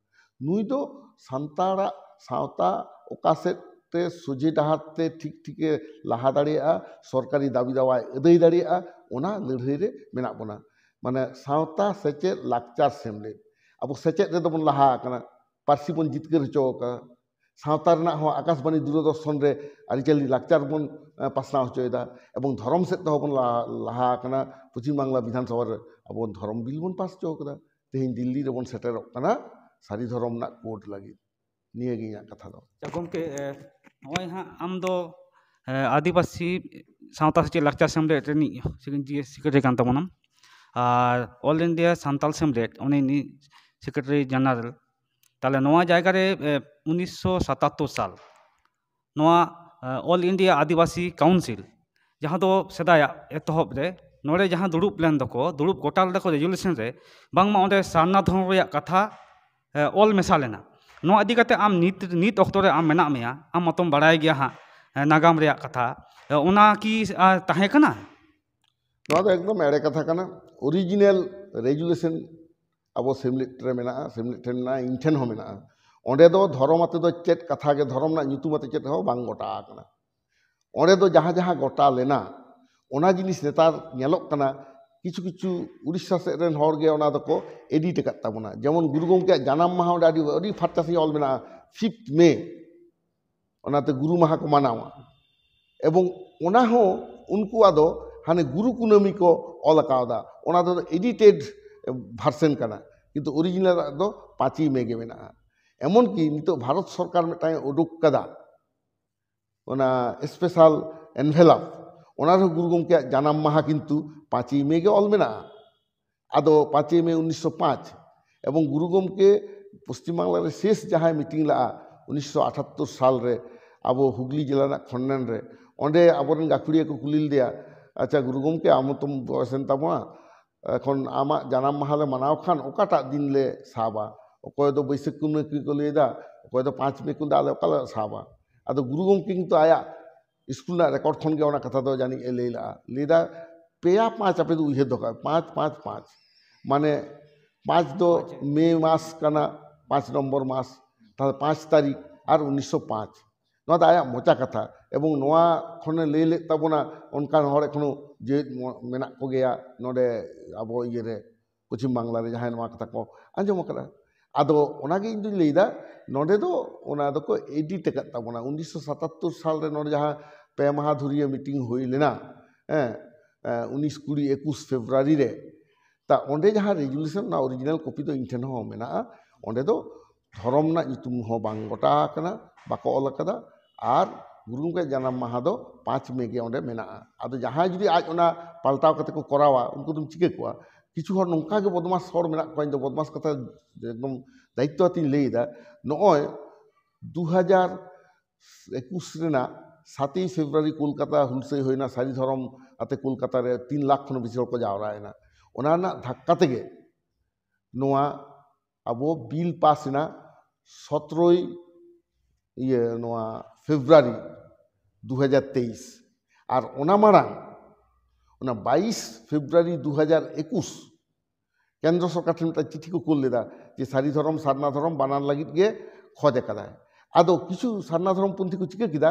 ᱱᱩᱭ ᱫᱚ ᱥᱟᱱᱛᱟᱲᱟᱜ ᱥᱟᱶᱛᱟ ᱚᱠᱟ ᱥᱮᱫ ᱛᱮ ᱥᱚᱡᱷᱮ ᱰᱟᱦᱟᱨ ᱛᱮ ᱴᱷᱤᱠ ᱴᱷᱤᱠᱮ ᱞᱟᱦᱟ ᱫᱟᱲᱮᱭᱟᱜᱼᱟ, ᱥᱚᱨᱠᱟᱨᱤ ᱫᱟᱹᱵᱤ ᱫᱟᱣᱟᱭ ᱟᱹᱫᱟᱹᱭ ᱫᱟᱲᱮᱭᱟᱜᱼᱟ, ᱚᱱᱟ ᱞᱟᱹᱲᱦᱟᱹᱭ ᱨᱮ ᱢᱮᱱᱟᱜ ᱵᱚᱱᱟ᱾ ᱢᱟᱱᱮ ᱥᱟᱶᱛᱟ, ᱥᱮᱪᱮᱫ, ᱞᱟᱠᱪᱟᱨ, ᱥᱮᱢᱞᱮᱫ᱾ ᱟᱵᱚ ᱥᱮᱪᱮᱫ ᱨᱮᱫᱚ ᱵᱚᱱ ᱞᱟᱦᱟ ᱟᱠᱟᱱᱟ, ᱯᱟᱹᱨᱥᱤ ᱵᱚᱱ ᱡᱤᱛᱠᱟᱹᱨ ᱦᱚᱪᱚ ᱟᱠᱟᱫᱟ, ᱥᱟᱶᱛᱟ ᱨᱮᱱᱟᱜ ᱦᱚᱸ ᱟᱠᱟᱥᱵᱟᱱᱤ ᱫᱩᱨᱚᱫᱚᱨᱥᱚᱱ ᱨᱮ ᱟᱹᱨᱤᱪᱟᱹᱞᱤ ᱞᱟᱠᱪᱟᱨ ᱵᱚᱱ, ᱮ, ᱯᱟᱥᱱᱟᱣ ᱦᱚᱪᱚᱭᱮᱫᱟ, ᱮᱵᱚᱝ ᱫᱷᱚᱨᱚᱢ ᱥᱮᱫ ᱛᱮᱦᱚᱸ ᱵᱚᱱ ᱞᱟᱦᱟ, ᱞᱟᱦᱟ ᱟᱠᱟᱱᱟ᱾ ᱯᱚᱪᱷᱤᱢ ᱵᱟᱝᱞᱟ ᱵᱤᱫᱷᱟᱱ ᱥᱚᱵᱷᱟ ᱨᱮ ᱟᱵᱚ ᱫᱷᱚᱨᱚᱢ ᱵᱤᱞ ᱵᱚᱱ ᱯᱟᱥ ᱦᱚᱪᱚ ᱟᱠᱟᱫᱟ᱾ ᱛᱮᱦᱮᱧ ᱫᱤᱞᱞᱤ ᱨᱮᱵᱚᱱ ᱥᱮᱴᱮᱨᱚᱜ ᱠᱟᱱᱟ ᱥᱟᱹᱨᱤ ᱫᱷᱚᱨᱚᱢ ᱨᱮᱱᱟᱜ ᱠᱳᱰ ᱞᱟᱹᱜᱤᱫ᱾ ᱱᱤᱭᱟᱹ ᱜᱮ ᱤᱧᱟᱹᱜ ᱠᱟᱛᱷᱟ ᱫᱚ᱾ ᱟᱪᱪᱷᱟ ᱜᱚᱢᱠᱮ, ᱮ, ᱱᱚᱜᱼᱚᱭ ᱦᱟᱸᱜ ᱟᱢ ᱫᱚ, ᱮ, ᱟᱹᱫᱤᱵᱟᱹᱥᱤ ᱥᱟᱶᱛᱟ ᱥᱮᱪᱮᱫ ᱞᱟᱠᱪᱟᱨ ᱥᱮᱢᱞᱮᱫ ᱨᱤᱱᱤᱡ ᱥᱮᱠᱨᱮᱴᱟᱨᱤ ᱠᱟᱱ ᱛᱟᱵᱚᱱᱟᱢ, ᱟᱨ ᱚᱞ ᱤᱱᱰᱤᱭᱟ ᱥᱟᱱᱛᱟᱞ ᱥᱮᱢᱞᱮᱫ ᱩᱱᱤ ᱨᱤᱱᱤᱡ ᱥᱮᱠᱨᱮᱴᱟᱨᱤ ᱡᱮᱱᱟᱨᱮᱞ᱾ ᱛᱟᱦᱚᱞᱮ ᱱᱚᱣᱟ ᱡᱟᱭᱜᱟ ᱨᱮ, ᱮ, ᱩᱱᱤᱥᱥᱚ ᱥᱟᱛᱟᱛᱛᱳᱨ ᱥᱟᱞ ᱱᱚᱣᱟ, ᱮ, ᱚᱞ ᱤᱱᱰᱤᱭᱟ ᱟᱹᱫᱤᱵᱟᱹᱥᱤ ᱠᱟᱣᱩᱱᱥᱤᱞ, ᱡᱟᱦᱟᱸ ᱫᱚ ᱥᱮᱫᱟᱭᱟᱜ ᱮᱛᱚᱦᱚᱵ ᱨᱮ ᱱᱚᱰᱮ ᱡᱟᱦᱟᱸ ᱫᱩᱲᱩᱵ ᱞᱮᱱ ᱫᱚᱠᱚ, ᱫᱩᱲᱩᱵ ᱜᱚᱴᱟ ᱞᱮᱫᱟ ᱠᱚ ᱨᱮᱡᱩᱞᱮᱥᱚᱱ ᱨᱮ, ᱵᱟᱝᱢᱟ ᱚᱸᱰᱮ ᱥᱟᱨᱱᱟ ᱫᱷᱚᱨᱚᱢ ᱨᱮᱭᱟᱜ ᱠᱟᱛᱷᱟ, ᱮ, ᱚᱞ ᱢᱮᱥᱟ ᱞᱮᱱᱟ᱾ ᱱᱚᱣᱟ ᱤᱫᱤ ᱠᱟᱛᱮ ᱟᱢ ᱱᱤᱛ, ᱱᱤᱛ ᱚᱠᱛᱚ ᱨᱮ ᱟᱢ ᱢᱮᱱᱟᱜ ᱢᱮᱭᱟ, ᱟᱢ ᱢᱟᱛᱚᱢ ᱵᱟᱲᱟᱭ ᱜᱮᱭᱟ ᱦᱟᱸᱜ, ᱮ, ᱱᱟᱜᱟᱢ ᱨᱮᱭᱟᱜ ᱠᱟᱛᱷᱟ, ᱮ, ᱚᱱᱟ ᱠᱤ, ᱟ, ᱛᱟᱦᱮᱸ ᱠᱟᱱᱟ? ᱱᱚᱣᱟ ᱫᱚ ᱮᱠᱫᱚᱢ ᱮᱲᱮ ᱠᱟᱛᱷᱟ ᱠᱟᱱᱟ᱾ ᱚᱨᱤᱡᱤᱱᱟᱞ ᱨᱮᱡᱩᱞᱮᱥᱚᱱ ᱟᱵᱚ ᱥᱮᱢᱞᱮᱫ ᱨᱮ ᱢᱮᱱᱟᱜᱼᱟ, ᱥᱮᱢᱞᱮᱫ ᱴᱷᱮᱱ ᱢᱮᱱᱟᱜᱼᱟ, ᱤᱧ ᱴᱷᱮᱱ ᱦᱚᱸ ᱢᱮᱱᱟᱜᱼᱟ᱾ ᱚᱸᱰᱮ ᱫᱚ ᱫᱷᱚᱨᱚᱢ ᱟᱛᱮ ᱫᱚ ᱪᱮᱫ ᱠᱟᱛᱷᱟ ᱜᱮ, ᱫᱷᱚᱨᱚᱢ ᱨᱮᱱᱟᱜ ᱧᱩᱛᱩᱢ ᱟᱛᱮ ᱪᱮᱫ ᱦᱚᱸ ᱵᱟᱝ ᱜᱚᱴᱟ ᱟᱠᱟᱱᱟ᱾ ᱚᱸᱰᱮ ᱫᱚ ᱡᱟᱦᱟᱸ ᱡᱟᱦᱟᱸ ᱜᱚᱴᱟ ᱞᱮᱱᱟ, ᱚᱱᱟ ᱡᱤᱱᱤᱥ ᱱᱮᱛᱟᱨ ᱧᱮᱞᱚᱜ ᱠᱟᱱᱟ, ᱠᱤᱪᱷᱩ ᱠᱤᱪᱷᱩ ᱩᱲᱤᱥᱥᱟ ᱥᱮᱫ ᱨᱮᱱ ᱦᱚᱲ ᱜᱮ ᱚᱱᱟ ᱫᱚᱠᱚ ᱮᱰᱤᱴ ᱟᱠᱟᱫ ᱛᱟᱵᱚᱱᱟ᱾ ᱡᱮᱢᱚᱱ ᱜᱩᱨᱩ ᱜᱚᱢᱠᱮᱭᱟᱜ ᱡᱟᱱᱟᱢ ᱢᱟᱦᱟ ᱚᱸᱰᱮ ᱟᱹᱰᱤ, ᱟᱹᱰᱤ ᱯᱷᱟᱨᱪᱟ ᱥᱟᱺᱦᱤᱡ ᱚᱞ ᱢᱮᱱᱟᱜᱼᱟ, ᱯᱷᱤᱯᱛᱷ ᱢᱮ, ᱚᱱᱟᱛᱮ ᱜᱩᱨᱩ ᱢᱟᱦᱟ ᱠᱚ ᱢᱟᱱᱟᱣᱟ᱾ ᱮᱵᱚᱝ ᱚᱱᱟ ᱦᱚᱸ ᱩᱱᱠᱩᱣᱟᱜ ᱫᱚ ᱦᱟᱱᱮ ᱜᱩᱨᱩ ᱠᱩᱱᱟᱹᱢᱤ ᱠᱚ ᱚᱞ ᱟᱠᱟᱣᱫᱟ, ᱚᱱᱟ ᱫᱚ ᱮᱰᱤᱴᱮᱰ ᱵᱷᱟᱨᱥᱮᱱ ᱠᱟᱱᱟ, ᱠᱤᱱᱛᱩ ᱚᱨᱤᱡᱤᱱᱟᱞ ᱫᱚ ᱯᱟᱸᱪᱮᱭ ᱢᱮ ᱜᱮ ᱢᱮᱱᱟᱜᱼᱟ᱾ ᱮᱢᱚᱱᱠᱤ ᱱᱤᱛᱚᱜ ᱵᱷᱟᱨᱚᱛ ᱥᱚᱨᱠᱟᱨ ᱢᱤᱫᱴᱟᱝ ᱮ ᱩᱰᱩᱠ ᱠᱟᱫᱟ, ᱚᱱᱟ ᱥᱯᱮᱥᱟᱞ ᱮᱱᱵᱷᱮᱞᱚᱯ, ᱚᱱᱟ ᱨᱮᱦᱚᱸ ᱜᱩᱨᱩ ᱜᱚᱢᱠᱮᱭᱟᱜ ᱡᱟᱱᱟᱢ ᱢᱟᱦᱟ ᱠᱤᱱᱛᱩ ᱯᱟᱸᱪᱮᱭ ᱢᱮ ᱜᱮ ᱚᱞ ᱢᱮᱱᱟᱜᱼᱟ᱾ ᱟᱫᱚ ᱯᱟᱸᱪᱮᱭ ᱢᱮ ᱩᱱᱤᱥᱥᱚ ᱯᱟᱸᱪ, ᱮᱵᱚᱝ ᱜᱩᱨᱩ ᱜᱚᱢᱠᱮ ᱯᱚᱥᱪᱤᱢ ᱵᱟᱝᱞᱟ ᱨᱮ ᱥᱮᱥ ᱡᱟᱦᱟᱸᱭ ᱢᱤᱴᱤᱝ ᱞᱟᱜᱼᱟ ᱩᱱᱤᱥᱥᱚ ᱟᱴᱷᱟᱛᱛᱳᱨ ᱥᱟᱞ ᱨᱮ, ᱟᱵᱚ ᱦᱩᱜᱽᱞᱤ ᱡᱮᱞᱟ ᱨᱮᱱᱟᱜ ᱠᱷᱚᱱᱱᱮᱱ ᱨᱮ, ᱚᱸᱰᱮ ᱟᱵᱚᱨᱮᱱ ᱜᱟᱹᱠᱷᱩᱲᱤᱭᱟᱹ ᱠᱚ ᱠᱩᱞᱤ ᱞᱮᱫᱮᱭᱟ, "ᱟᱪᱪᱷᱟ ᱜᱩᱨᱩ ᱜᱚᱢᱠᱮ, ᱟᱢ ᱦᱚᱸᱛᱚᱢ ᱵᱚᱭᱮᱥᱮᱱ ᱛᱟᱵᱚᱱᱟ, ᱮᱠᱷᱚᱱ ᱟᱢᱟᱜ ᱡᱟᱱᱟᱢ ᱢᱟᱦᱟ ᱞᱮ ᱢᱟᱱᱟᱣ ᱠᱷᱟᱱ ᱚᱠᱟᱴᱟᱜ ᱫᱤᱱ ᱞᱮ ᱥᱟᱵᱟ?" ᱚᱠᱚᱭ ᱫᱚ ᱵᱟᱹᱭᱥᱟᱹᱠᱷ ᱠᱩᱱᱟᱹᱢᱤ ᱠᱚ ᱞᱟᱹᱭᱫᱟ, ᱚᱠᱚᱭ ᱫᱚ ᱯᱟᱸᱪ ᱢᱮ ᱠᱚ ᱞᱟᱹᱭᱫᱟ, ᱟᱞᱮ ᱚᱠᱟ ᱞᱮ ᱥᱟᱵᱟ? ᱟᱫᱚ ᱜᱩᱨᱩ ᱜᱚᱢᱠᱮ ᱠᱤᱱᱛᱩ ᱟᱭᱟᱜ ᱥᱠᱩᱞ ᱨᱮᱱᱟᱜ ᱨᱮᱠᱚᱨᱰ ᱠᱷᱚᱱ ᱜᱮ ᱚᱱᱟ ᱠᱟᱛᱷᱟ ᱫᱚ ᱡᱟᱹᱱᱤᱡ ᱮ ᱞᱟᱹᱭ ᱞᱟᱜᱼᱟ, ᱞᱟᱹᱭᱫᱟ, ᱯᱮᱭᱟ ᱯᱟᱸᱪ ᱟᱯᱮ ᱫᱚ ᱩᱭᱦᱟᱹᱨ ᱫᱚᱦᱚ ᱠᱟᱜ ᱯᱮ, ᱯᱟᱸᱪ ᱯᱟᱸᱪ ᱯᱟᱸᱪ, ᱢᱟᱱᱮ ᱯᱟᱸᱪ ᱫᱚ ᱯᱟᱸᱪ᱾ ᱢᱮ ᱢᱟᱥ ᱠᱟᱱᱟ, ᱯᱟᱸᱪ ᱱᱚᱢᱵᱚᱨ ᱢᱟᱥ, ᱛᱟᱦᱞᱮ ᱯᱟᱸᱪ ᱛᱟᱹᱨᱤᱠᱷ ᱟᱨ ᱩᱱᱤᱥᱥᱚ ᱯᱟᱸᱪ᱾ ᱱᱚᱣᱟ ᱫᱚ ᱟᱭᱟᱜ ᱢᱚᱪᱟ ᱠᱟᱛᱷᱟ, ᱮᱵᱚᱝ ᱱᱚᱣᱟ ᱠᱷᱚᱱᱮ ᱞᱟᱹᱭ ᱞᱮᱫ ᱛᱟᱵᱚᱱᱟ ᱚᱱᱠᱟᱱ ᱦᱚᱲ ᱮᱠᱷᱚᱱᱳ ᱡᱮᱣᱮᱫ ᱢᱚ-, ᱢᱮᱱᱟᱜ ᱠᱚᱜᱮᱭᱟ ᱱᱚᱰᱮ ᱟᱵᱚ ᱤᱭᱟᱹᱨᱮ, ᱯᱚᱪᱷᱤᱢ ᱵᱟᱝᱞᱟ ᱨᱮ ᱡᱟᱦᱟᱸᱭ ᱱᱚᱣᱟ ᱠᱟᱛᱷᱟ ᱠᱚ ᱟᱸᱡᱚᱢ ᱟᱠᱟᱫᱟ᱾ ᱟᱫᱚ ᱚᱱᱟᱜᱮ ᱤᱧ ᱫᱩᱧ ᱞᱟᱹᱭᱫᱟ, ᱱᱚᱰᱮ ᱫᱚ ᱚᱱᱟ ᱫᱚᱠᱚ ᱮᱰᱤᱴ ᱟᱠᱟᱫ ᱛᱟᱵᱚᱱᱟ᱾ ᱩᱱᱤᱥᱥᱚ ᱥᱟᱛᱟᱛᱛᱳᱨ ᱥᱟᱞ ᱨᱮ ᱱᱚᱰᱮ ᱡᱟᱦᱟᱸ ᱯᱮ ᱢᱟᱦᱟ ᱫᱷᱩᱨᱤᱭᱟᱹ ᱢᱤᱴᱤᱝ ᱦᱩᱭ ᱞᱮᱱᱟ, ᱦᱮᱸ, ᱮ, ᱩᱱᱤᱥ ᱠᱩᱲᱤ ᱮᱠᱩᱥ ᱯᱷᱮᱵᱽᱨᱩᱣᱟᱨᱤ ᱨᱮ, ᱛᱟ ᱚᱸᱰᱮ ᱡᱟᱦᱟᱸ ᱨᱮᱡᱩᱞᱮᱥᱚᱱ, ᱚᱱᱟ ᱚᱨᱤᱡᱤᱱᱟᱞ ᱠᱚᱯᱤ ᱫᱚ ᱤᱧ ᱴᱷᱮᱱ ᱦᱚᱸ ᱢᱮᱱᱟᱜᱼᱟ᱾ ᱚᱸᱰᱮ ᱫᱚ ᱫᱷᱚᱨᱚᱢ ᱨᱮᱱᱟᱜ ᱧᱩᱛᱩᱢ ᱦᱚᱸ ᱵᱟᱝ ᱜᱚᱴᱟ ᱟᱠᱟᱱᱟ, ᱵᱟᱠᱚ ᱚᱞ ᱟᱠᱟᱫᱟ, ᱟᱨ ᱜᱩᱨᱩ ᱜᱚᱢᱠᱮ ᱡᱟᱱᱟᱢ ᱢᱟᱦᱟ ᱫᱚ ᱯᱟᱸᱪ ᱢᱮ ᱜᱮ ᱚᱸᱰᱮ ᱢᱮᱱᱟᱜᱼᱟ᱾ ᱟᱫᱚ ᱡᱟᱦᱟᱸᱭ ᱡᱩᱫᱤ ᱟᱡ ᱚᱱᱟ ᱯᱟᱞᱴᱟᱣ ᱠᱟᱛᱮ ᱠᱚ ᱠᱚᱨᱟᱣᱟ, ᱩᱱᱠᱩ ᱫᱚᱢ ᱪᱤᱠᱟᱹ ᱠᱚᱣᱟ? ᱠᱤᱪᱷᱩ ᱦᱚᱲ ᱱᱚᱝᱠᱟ ᱜᱮ ᱵᱚᱫᱢᱟᱥ ᱦᱚᱲ ᱢᱮᱱᱟᱜ ᱠᱚᱣᱟ, ᱤᱧ ᱫᱚ ᱵᱚᱫᱢᱟᱥ ᱠᱟᱛᱷᱟ ᱮᱠᱫᱚᱢ ᱫᱟᱭᱤᱛᱛᱚ ᱟᱛᱮᱧ ᱞᱟᱹᱭ ᱮᱫᱟ, ᱱᱚᱜᱼᱚᱭ ᱫᱩ ᱦᱟᱡᱟᱨ ᱮᱠᱩᱥ ᱨᱮᱱᱟᱜ ᱥᱟᱛᱮᱭ ᱯᱷᱮᱵᱽᱨᱩᱣᱟᱨᱤ ᱠᱳᱞᱠᱟᱛᱟ ᱦᱩᱞᱥᱟᱹᱭ ᱦᱩᱭᱱᱟ, ᱥᱟᱹᱨᱤ ᱫᱷᱚᱨᱚᱢ ᱟᱛᱮ ᱠᱳᱞᱠᱟᱛᱟ ᱨᱮ ᱛᱤᱱ ᱞᱟᱠᱷ ᱠᱷᱚᱱ ᱵᱮᱥᱤ ᱦᱚᱲ ᱠᱚ ᱡᱟᱣᱨᱟᱭᱮᱱᱟ᱾ ᱚᱱᱟ ᱨᱮᱱᱟᱜ ᱫᱷᱟᱠᱠᱟ ᱛᱮᱜᱮ ᱱᱚᱣᱟ ᱟᱵᱚ ᱵᱤᱞ ᱯᱟᱥ ᱮᱱᱟ ᱥᱚᱛᱨᱚᱭ ᱤᱭᱟᱹ ᱱᱚᱣᱟ ᱯᱷᱮᱵᱽᱨᱩᱣᱟᱨᱤ ᱫᱩ ᱦᱟᱡᱟᱨ ᱛᱮᱭᱤᱥ᱾ ᱟᱨ ᱚᱱᱟ ᱢᱟᱲᱟᱝ, ᱚᱱᱟ ᱵᱟᱭᱤᱥ ᱯᱷᱮᱵᱽᱨᱩᱣᱟᱨᱤ ᱫᱩ ᱦᱟᱡᱟᱨ ᱮᱠᱩᱥ, ᱠᱮᱱᱫᱨᱚ ᱥᱚᱨᱠᱟᱨ ᱴᱷᱮᱱ ᱢᱤᱫᱴᱟᱝ ᱪᱤᱴᱷᱤ ᱠᱚ ᱠᱩᱞ ᱞᱮᱫᱟ ᱡᱮ ᱥᱟᱹᱨᱤ ᱫᱷᱚᱨᱚᱢ ᱥᱟᱨᱱᱟ ᱫᱷᱚᱨᱚᱢ ᱵᱟᱱᱟᱨ ᱞᱟᱹᱜᱤᱫ ᱜᱮ ᱠᱷᱚᱡᱽ ᱟᱠᱟᱫᱟᱭ᱾ ᱟᱫᱚ ᱠᱤᱪᱷᱩ ᱥᱟᱨᱱᱟ ᱫᱷᱚᱨᱚᱢ ᱯᱚᱱᱛᱷᱤ ᱠᱚ ᱪᱤᱠᱟᱹ ᱠᱮᱫᱟ,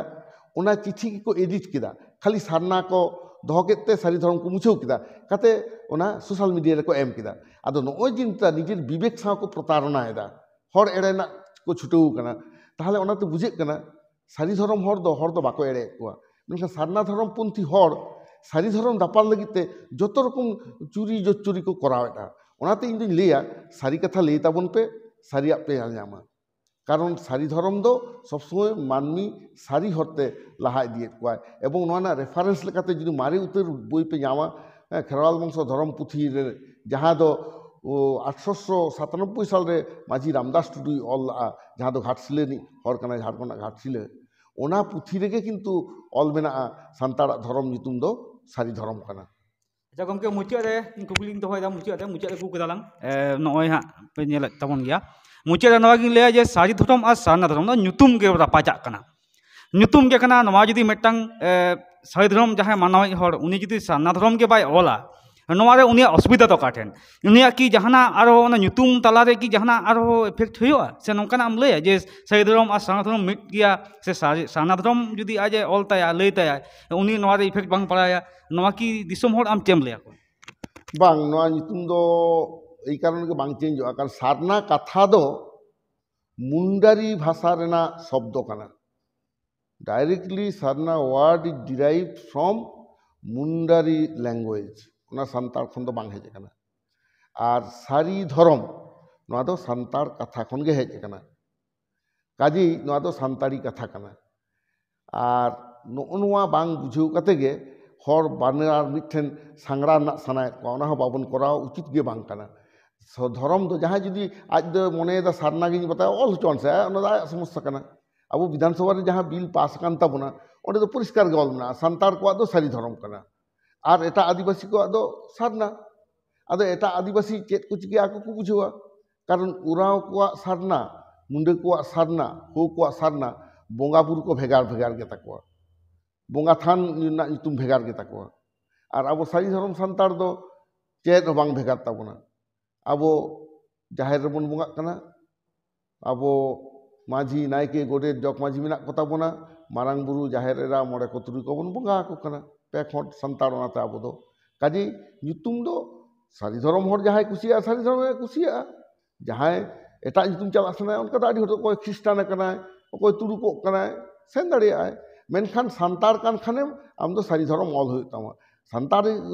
ᱚᱱᱟ ᱪᱤᱴᱷᱤ ᱜᱮᱠᱚ ᱮᱰᱤᱴ ᱠᱮᱫᱟ, ᱠᱷᱟᱹᱞᱤ ᱥᱟᱨᱱᱟ ᱠᱚ ᱫᱚᱦᱚ ᱠᱮᱫ ᱛᱮ ᱥᱟᱹᱨᱤ ᱫᱷᱚᱨᱚᱢ ᱠᱚ ᱢᱩᱪᱷᱟᱹᱣ ᱠᱮᱫᱟ, ᱠᱟᱛᱮ ᱚᱱᱟ ᱥᱳᱥᱟᱞ ᱢᱤᱰᱤᱭᱟ ᱨᱮᱠᱚ ᱮᱢ ᱠᱮᱫᱟ᱾ ᱟᱫᱚ ᱱᱚᱜᱼᱚᱭ ᱡᱮ ᱱᱮᱛᱟᱨ ᱱᱤᱡᱮᱨ ᱵᱤᱵᱮᱠ ᱥᱟᱶ ᱠᱚ ᱯᱨᱚᱛᱟᱨᱚᱱᱟ ᱮᱫᱟ, ᱦᱚᱲ ᱮᱲᱮ ᱨᱮᱱᱟᱜ ᱠᱚ ᱪᱷᱩᱴᱟᱹᱣ ᱠᱟᱱᱟ, ᱛᱟᱦᱚᱞᱮ ᱚᱱᱟᱛᱮ ᱵᱩᱡᱷᱟᱹᱜ ᱠᱟᱱᱟ ᱥᱟᱹᱨᱤ ᱫᱷᱚᱨᱚᱢ ᱦᱚᱲ ᱫᱚ, ᱦᱚᱲ ᱫᱚ ᱵᱟᱠᱚ ᱮᱲᱮᱭᱮᱫ ᱠᱚᱣᱟ, ᱢᱮᱱᱠᱷᱟᱱ ᱥᱟᱨᱱᱟ ᱫᱷᱚᱨᱚᱢ ᱯᱚᱱᱛᱷᱤ ᱦᱚᱲ ᱥᱟᱹᱨᱤ ᱫᱷᱚᱨᱚᱢ ᱫᱟᱯᱟᱞ ᱞᱟᱹᱜᱤᱫ ᱛᱮ ᱡᱚᱛᱚ ᱨᱚᱠᱚᱢ ᱪᱩᱨᱤ ᱡᱚᱪᱪᱩᱨᱤ ᱠᱚ ᱠᱚᱨᱟᱣᱮᱫᱼᱟ᱾ ᱚᱱᱟᱛᱮ ᱤᱧ ᱫᱩᱧ ᱞᱟᱹᱭᱟ, ᱥᱟᱹᱨᱤ ᱠᱟᱛᱷᱟ ᱞᱟᱹᱭ ᱛᱟᱵᱚᱱ ᱯᱮ, ᱥᱟᱹᱨᱤᱭᱟᱜ ᱯᱮ ᱧᱮᱞ ᱧᱟᱢᱟ᱾ ᱠᱟᱨᱚᱱ ᱥᱟᱹᱨᱤ ᱫᱷᱚᱨᱚᱢ ᱫᱚ ᱥᱚᱵᱽ ᱥᱚᱢᱚᱭ ᱢᱟᱹᱱᱢᱤ ᱥᱟᱹᱨᱤ ᱦᱚᱨᱛᱮ ᱞᱟᱦᱟ ᱤᱫᱤᱭᱮᱫ ᱠᱚᱣᱟᱭ᱾ ᱮᱵᱚᱝ ᱱᱚᱣᱟ ᱨᱮᱱᱟᱜ ᱨᱮᱯᱷᱟᱨᱮᱱᱥ ᱞᱮᱠᱟᱛᱮ ᱡᱩᱫᱤ ᱢᱟᱨᱮ ᱩᱛᱟᱹᱨ ᱵᱳᱭ ᱯᱮ ᱧᱟᱢᱟ, ᱦᱮᱸ, ᱠᱷᱮᱨᱣᱟᱞ ᱵᱚᱝᱥᱚ ᱫᱷᱚᱨᱚᱢ ᱯᱩᱛᱷᱤ ᱨᱮ, ᱡᱟᱦᱟᱸ ᱫᱚ, ᱳ, ᱟᱴᱷᱨᱚᱥᱚ ᱥᱟᱛᱟᱱᱚᱵᱵᱳᱭ ᱥᱟᱞ ᱨᱮ ᱢᱟᱹᱡᱷᱤ ᱨᱟᱢᱫᱟᱥ ᱴᱩᱰᱩᱭ ᱚᱞ ᱞᱟᱜᱼᱟ, ᱡᱟᱦᱟᱸ ᱫᱚ ᱜᱷᱟᱴᱥᱤᱞᱟᱹ ᱨᱤᱱᱤᱡ ᱦᱚᱲ ᱠᱟᱱᱟᱭ, ᱡᱷᱟᱲᱠᱷᱚᱸᱰ ᱨᱮᱱᱟᱜ ᱜᱷᱟᱴᱥᱤᱞᱟᱹ, ᱚᱱᱟ ᱯᱩᱛᱷᱤ ᱨᱮᱜᱮ ᱠᱤᱱᱛᱩ ᱚᱞ ᱢᱮᱱᱟᱜᱼᱟ, ᱥᱟᱱᱛᱟᱲᱟᱜ ᱫᱷᱚᱨᱚᱢ ᱧᱩᱛᱩᱢ ᱫᱚ ᱥᱟᱹᱨᱤ ᱫᱷᱚᱨᱚᱢ ᱠᱟᱱᱟ᱾ ᱟᱪᱪᱷᱟ ᱜᱚᱢᱠᱮ, ᱢᱩᱪᱟᱹᱫ ᱨᱮ ᱤᱧ ᱠᱩᱠᱞᱤᱧ ᱫᱚᱦᱚᱭᱮᱫᱟ, ᱢᱩᱪᱟᱹᱫ ᱨᱮ, ᱢᱩᱪᱟᱹᱫ ᱨᱮ ᱟᱹᱜᱩ ᱠᱮᱫᱟᱞᱟᱝ, ᱮ, ᱱᱚᱜᱼᱚᱭ ᱦᱟᱸᱜ ᱯᱮ ᱧᱮᱞᱮᱫ ᱛᱟᱵᱚᱱ ᱜᱮᱭᱟ, ᱢᱩᱪᱟᱹᱫ ᱨᱮ ᱱᱚᱣᱟ ᱜᱤᱧ ᱞᱟᱹᱭᱟ ᱡᱮ ᱥᱟᱹᱨᱤ ᱫᱷᱚᱨᱚᱢ ᱟᱨ ᱥᱟᱨᱱᱟ ᱫᱷᱚᱨᱚᱢ ᱫᱚ ᱧᱩᱛᱩᱢ ᱜᱮ ᱨᱟᱯᱟᱪᱟᱜ ᱠᱟᱱᱟ, ᱧᱩᱛᱩᱢ ᱜᱮ ᱠᱟᱱᱟ᱾ ᱱᱚᱣᱟ ᱡᱩᱫᱤ ᱢᱤᱫᱴᱟᱝ, ᱮ, ᱥᱟᱹᱨᱤ ᱫᱷᱚᱨᱚᱢ ᱡᱟᱦᱟᱸᱭ ᱢᱟᱱᱟᱣᱤᱡ ᱦᱚᱲ, ᱩᱱᱤ ᱡᱩᱫᱤ ᱥᱟᱨᱱᱟ ᱫᱷᱚᱨᱚᱢ ᱜᱮ ᱵᱟᱭ ᱚᱞᱟ, ᱱᱚᱣᱟ ᱨᱮ ᱩᱱᱤᱭᱟᱜ ᱚᱥᱩᱵᱤᱫᱷᱟ ᱫᱚ ᱚᱠᱟ ᱴᱷᱮᱱ? ᱩᱱᱤᱭᱟᱜ ᱠᱤ ᱡᱟᱦᱟᱱᱟᱜ ᱟᱨᱦᱚᱸ ᱚᱱᱟ ᱧᱩᱛᱩᱢ ᱛᱟᱞᱟ ᱨᱮ ᱠᱤ ᱡᱟᱦᱟᱱᱟᱜ ᱟᱨᱦᱚᱸ ᱮᱯᱷᱮᱠᱴ ᱦᱩᱭᱩᱜᱼᱟ? ᱥᱮ ᱱᱚᱝᱠᱟᱱᱟᱜ ᱮᱢ ᱞᱟᱹᱭᱟ ᱡᱮ ᱥᱟᱹᱨᱤ ᱫᱷᱚᱨᱚᱢ ᱟᱨ ᱥᱟᱨᱱᱟ ᱫᱷᱚᱨᱚᱢ ᱢᱤᱫ ᱜᱮᱭᱟ, ᱥᱮ ᱥᱟᱹᱨᱤ, ᱥᱟᱨᱱᱟ ᱫᱷᱚᱨᱚᱢ ᱡᱩᱫᱤ ᱟᱡ ᱮ ᱚᱞ ᱛᱟᱭᱟ, ᱞᱟᱹᱭ ᱛᱟᱭᱟᱭ, ᱩᱱᱤ ᱱᱚᱣᱟ ᱨᱮ ᱤᱯᱷᱮᱠᱴ ᱵᱟᱝ ᱯᱟᱲᱟᱣᱟᱭᱟ, ᱱᱚᱣᱟ ᱠᱤ ᱫᱤᱥᱚᱢ ᱦᱚᱲ ᱟᱢ ᱪᱮᱫ ᱮᱢ ᱞᱟᱹᱭ ᱟᱠᱚᱣᱟ? ᱵᱟᱝ, ᱱᱚᱣᱟ ᱧᱩᱛᱩᱢ ᱫᱚ ᱮᱭ ᱠᱟᱨᱚᱱ ᱜᱮ ᱵᱟᱝ ᱪᱮᱧᱡᱚᱜᱼᱟ, ᱠᱟᱨᱚᱱ ᱥᱟᱨᱱᱟ ᱠᱟᱛᱷᱟ ᱫᱚ ᱢᱩᱱᱰᱟᱨᱤ ᱵᱷᱟᱥᱟ ᱨᱮᱱᱟᱜ ᱥᱚᱵᱫᱚ ᱠᱟᱱᱟ᱾ Directly Sarna word is derived from Mundari language, ᱚᱱᱟ ᱥᱟᱱᱛᱟᱲ ᱠᱷᱚᱱ ᱫᱚ ᱵᱟᱝ ᱦᱮᱡ ᱟᱠᱟᱱᱟ᱾ ᱟᱨ ᱥᱟᱹᱨᱤ ᱫᱷᱚᱨᱚᱢ, ᱱᱚᱣᱟ ᱫᱚ ᱥᱟᱱᱛᱟᱲ ᱠᱟᱛᱷᱟ ᱠᱷᱚᱱ ᱜᱮ ᱦᱮᱡ ᱟᱠᱟᱱᱟ᱾ ᱠᱟᱡᱮᱭ ᱱᱚᱣᱟ ᱫᱚ ᱥᱟᱱᱛᱟᱲᱤ ᱠᱟᱛᱷᱟ ᱠᱟᱱᱟ᱾ ᱟᱨ ᱱᱚᱜᱼᱚ ᱱᱚᱣᱟ ᱵᱟᱝ ᱵᱩᱡᱷᱟᱹᱣ ᱠᱟᱛᱮ ᱜᱮ ᱦᱚᱲ ᱵᱟᱱᱟᱨ ᱢᱤᱫᱴᱷᱮᱱ ᱥᱟᱝᱜᱽᱲᱟ ᱨᱮᱱᱟᱜ ᱥᱟᱱᱟᱭᱮᱫ ᱠᱚᱣᱟ, ᱚᱱᱟ ᱦᱚᱸ ᱵᱟᱵᱚᱱ ᱠᱚᱨᱟᱣ, ᱩᱪᱤᱛ ᱜᱮ ᱵᱟᱝ ᱠᱟᱱᱟ᱾ ᱥᱚ-, ᱫᱷᱚᱨᱚᱢ ᱫᱚ ᱡᱟᱦᱟᱸᱭ ᱡᱩᱫᱤ ᱟᱡ ᱫᱚ ᱢᱚᱱᱮᱭᱮᱫᱟ ᱥᱟᱨᱱᱟ ᱜᱤᱧ ᱵᱟᱛᱟᱣᱟ, ᱚᱞ ᱦᱚᱪᱚᱣᱟᱱ ᱥᱮ, ᱚᱱᱟ ᱫᱚ ᱟᱭᱟᱜ ᱥᱚᱢᱚᱥᱥᱟ ᱠᱟᱱᱟ᱾ ᱟᱵᱚ ᱵᱤᱫᱷᱟᱱ ᱥᱚᱵᱷᱟ ᱨᱮ ᱡᱟᱦᱟᱸ ᱵᱤᱞ ᱯᱟᱥ ᱟᱠᱟᱱ ᱛᱟᱵᱚᱱᱟ, ᱚᱸᱰᱮ ᱫᱚ ᱯᱚᱨᱤᱥᱠᱟᱨ ᱜᱮ ᱚᱞ ᱢᱮᱱᱟᱜᱼᱟ, ᱥᱟᱱᱛᱟᱲ ᱠᱚᱣᱟᱜ ᱫᱚ ᱥᱟᱹᱨᱤ ᱫᱷᱚᱨᱚᱢ ᱠᱟᱱᱟ ᱟᱨ ᱮᱴᱟᱜ ᱟᱹᱫᱤᱵᱟᱹᱥᱤ ᱠᱚᱣᱟᱜ ᱫᱚ ᱥᱟᱨᱱᱟ᱾ ᱟᱫᱚ ᱮᱴᱟᱜ ᱟᱹᱫᱤᱵᱟᱹᱥᱤ ᱪᱮᱫ ᱠᱚ ᱪᱤᱠᱟᱹᱭᱟ, ᱟᱠᱚ ᱠᱚ ᱵᱩᱡᱷᱟᱹᱣᱟ᱾ ᱠᱟᱨᱚᱱ ᱩᱨᱟᱣ ᱠᱚᱣᱟᱜ ᱥᱟᱨᱱᱟ, ᱢᱩᱱᱰᱟᱹ ᱠᱚᱣᱟᱜ ᱥᱟᱨᱱᱟ, ᱦᱳ ᱠᱚᱣᱟᱜ ᱥᱟᱨᱱᱟ, ᱵᱚᱸᱜᱟ ᱵᱩᱨᱩ ᱠᱚ ᱵᱷᱮᱜᱟᱨ ᱵᱷᱮᱜᱟᱨ ᱜᱮᱛᱟ ᱠᱚᱣᱟ, ᱵᱚᱸᱜᱟ ᱛᱷᱟᱱ ᱨᱮᱱᱟᱜ ᱧᱩᱛᱩᱢ ᱵᱷᱮᱜᱟᱨ ᱜᱮᱛᱟ ᱠᱚᱣᱟ᱾ ᱟᱨ ᱟᱵᱚ ᱥᱟᱹᱨᱤ ᱫᱷᱚᱨᱚᱢ ᱥᱟᱱᱛᱟᱲ ᱫᱚ ᱪᱮᱫ ᱦᱚᱸ ᱵᱟᱝ ᱵᱷᱮᱜᱟᱨ ᱛᱟᱵᱚᱱᱟ᱾ ᱟᱵᱚ ᱡᱟᱦᱮᱨ ᱨᱮᱵᱚᱱ ᱵᱚᱸᱜᱟᱜ ᱠᱟᱱᱟ, ᱟᱵᱚ ᱢᱟᱹᱡᱷᱤ, ᱱᱟᱭᱠᱮ, ᱜᱚᱰᱮᱛ, ᱡᱚᱜᱽ ᱢᱟᱹᱡᱷᱤ ᱢᱮᱱᱟᱜ ᱠᱚᱛᱟ ᱵᱚᱱᱟ, ᱢᱟᱨᱟᱝ ᱵᱩᱨᱩ, ᱡᱟᱦᱮᱨ ᱮᱨᱟ, ᱢᱚᱬᱮ ᱠᱚ ᱛᱩᱨᱩᱭ ᱠᱚᱵᱚᱱ ᱵᱚᱸᱜᱟ ᱟᱠᱚ ᱠᱟᱱᱟ, ᱯᱮ ᱠᱷᱚᱸᱰ ᱥᱟᱱᱛᱟᱲ ᱚᱱᱟᱛᱮ ᱟᱵᱚ ᱫᱚ᱾ ᱠᱟᱡᱮ ᱧᱩᱛᱩᱢ ᱫᱚ ᱥᱟᱹᱨᱤ ᱫᱷᱚᱨᱚᱢ ᱦᱚᱲ ᱡᱟᱦᱟᱸᱭ ᱠᱩᱥᱤᱭᱟᱜᱼᱟ, ᱥᱟᱹᱨᱤ ᱫᱷᱚᱨᱚᱢ ᱜᱮ ᱠᱩᱥᱤᱭᱟᱜᱼᱟ᱾ ᱡᱟᱦᱟᱸᱭ ᱮᱴᱟᱜ ᱧᱩᱛᱩᱢ ᱪᱟᱞᱟᱜ ᱥᱟᱱᱟᱭᱟ, ᱚᱱᱠᱟ ᱫᱚ ᱟᱹᱰᱤ ᱦᱚᱲ ᱫᱚ, ᱚᱠᱚᱭ ᱠᱷᱨᱤᱥᱴᱟᱱ ᱟᱠᱟᱱᱟᱭ, ᱚᱠᱚᱭ ᱛᱩᱲᱩᱠᱚᱜ ᱠᱟᱱᱟᱭ, ᱥᱮᱱ ᱫᱟᱲᱮᱭᱟᱜᱼᱟᱭ᱾ ᱢᱮᱱᱠᱷᱟᱱ ᱥᱟᱱᱛᱟᱲ ᱠᱟᱱ ᱠᱷᱟᱱᱮᱢ, ᱟᱢ ᱫᱚ ᱥᱟᱹᱨᱤ ᱫᱷᱚᱨᱚᱢ ᱚᱞ ᱦᱩᱭᱩᱜ ᱛᱟᱢᱟ᱾ ᱥᱟᱱᱛᱟᱲ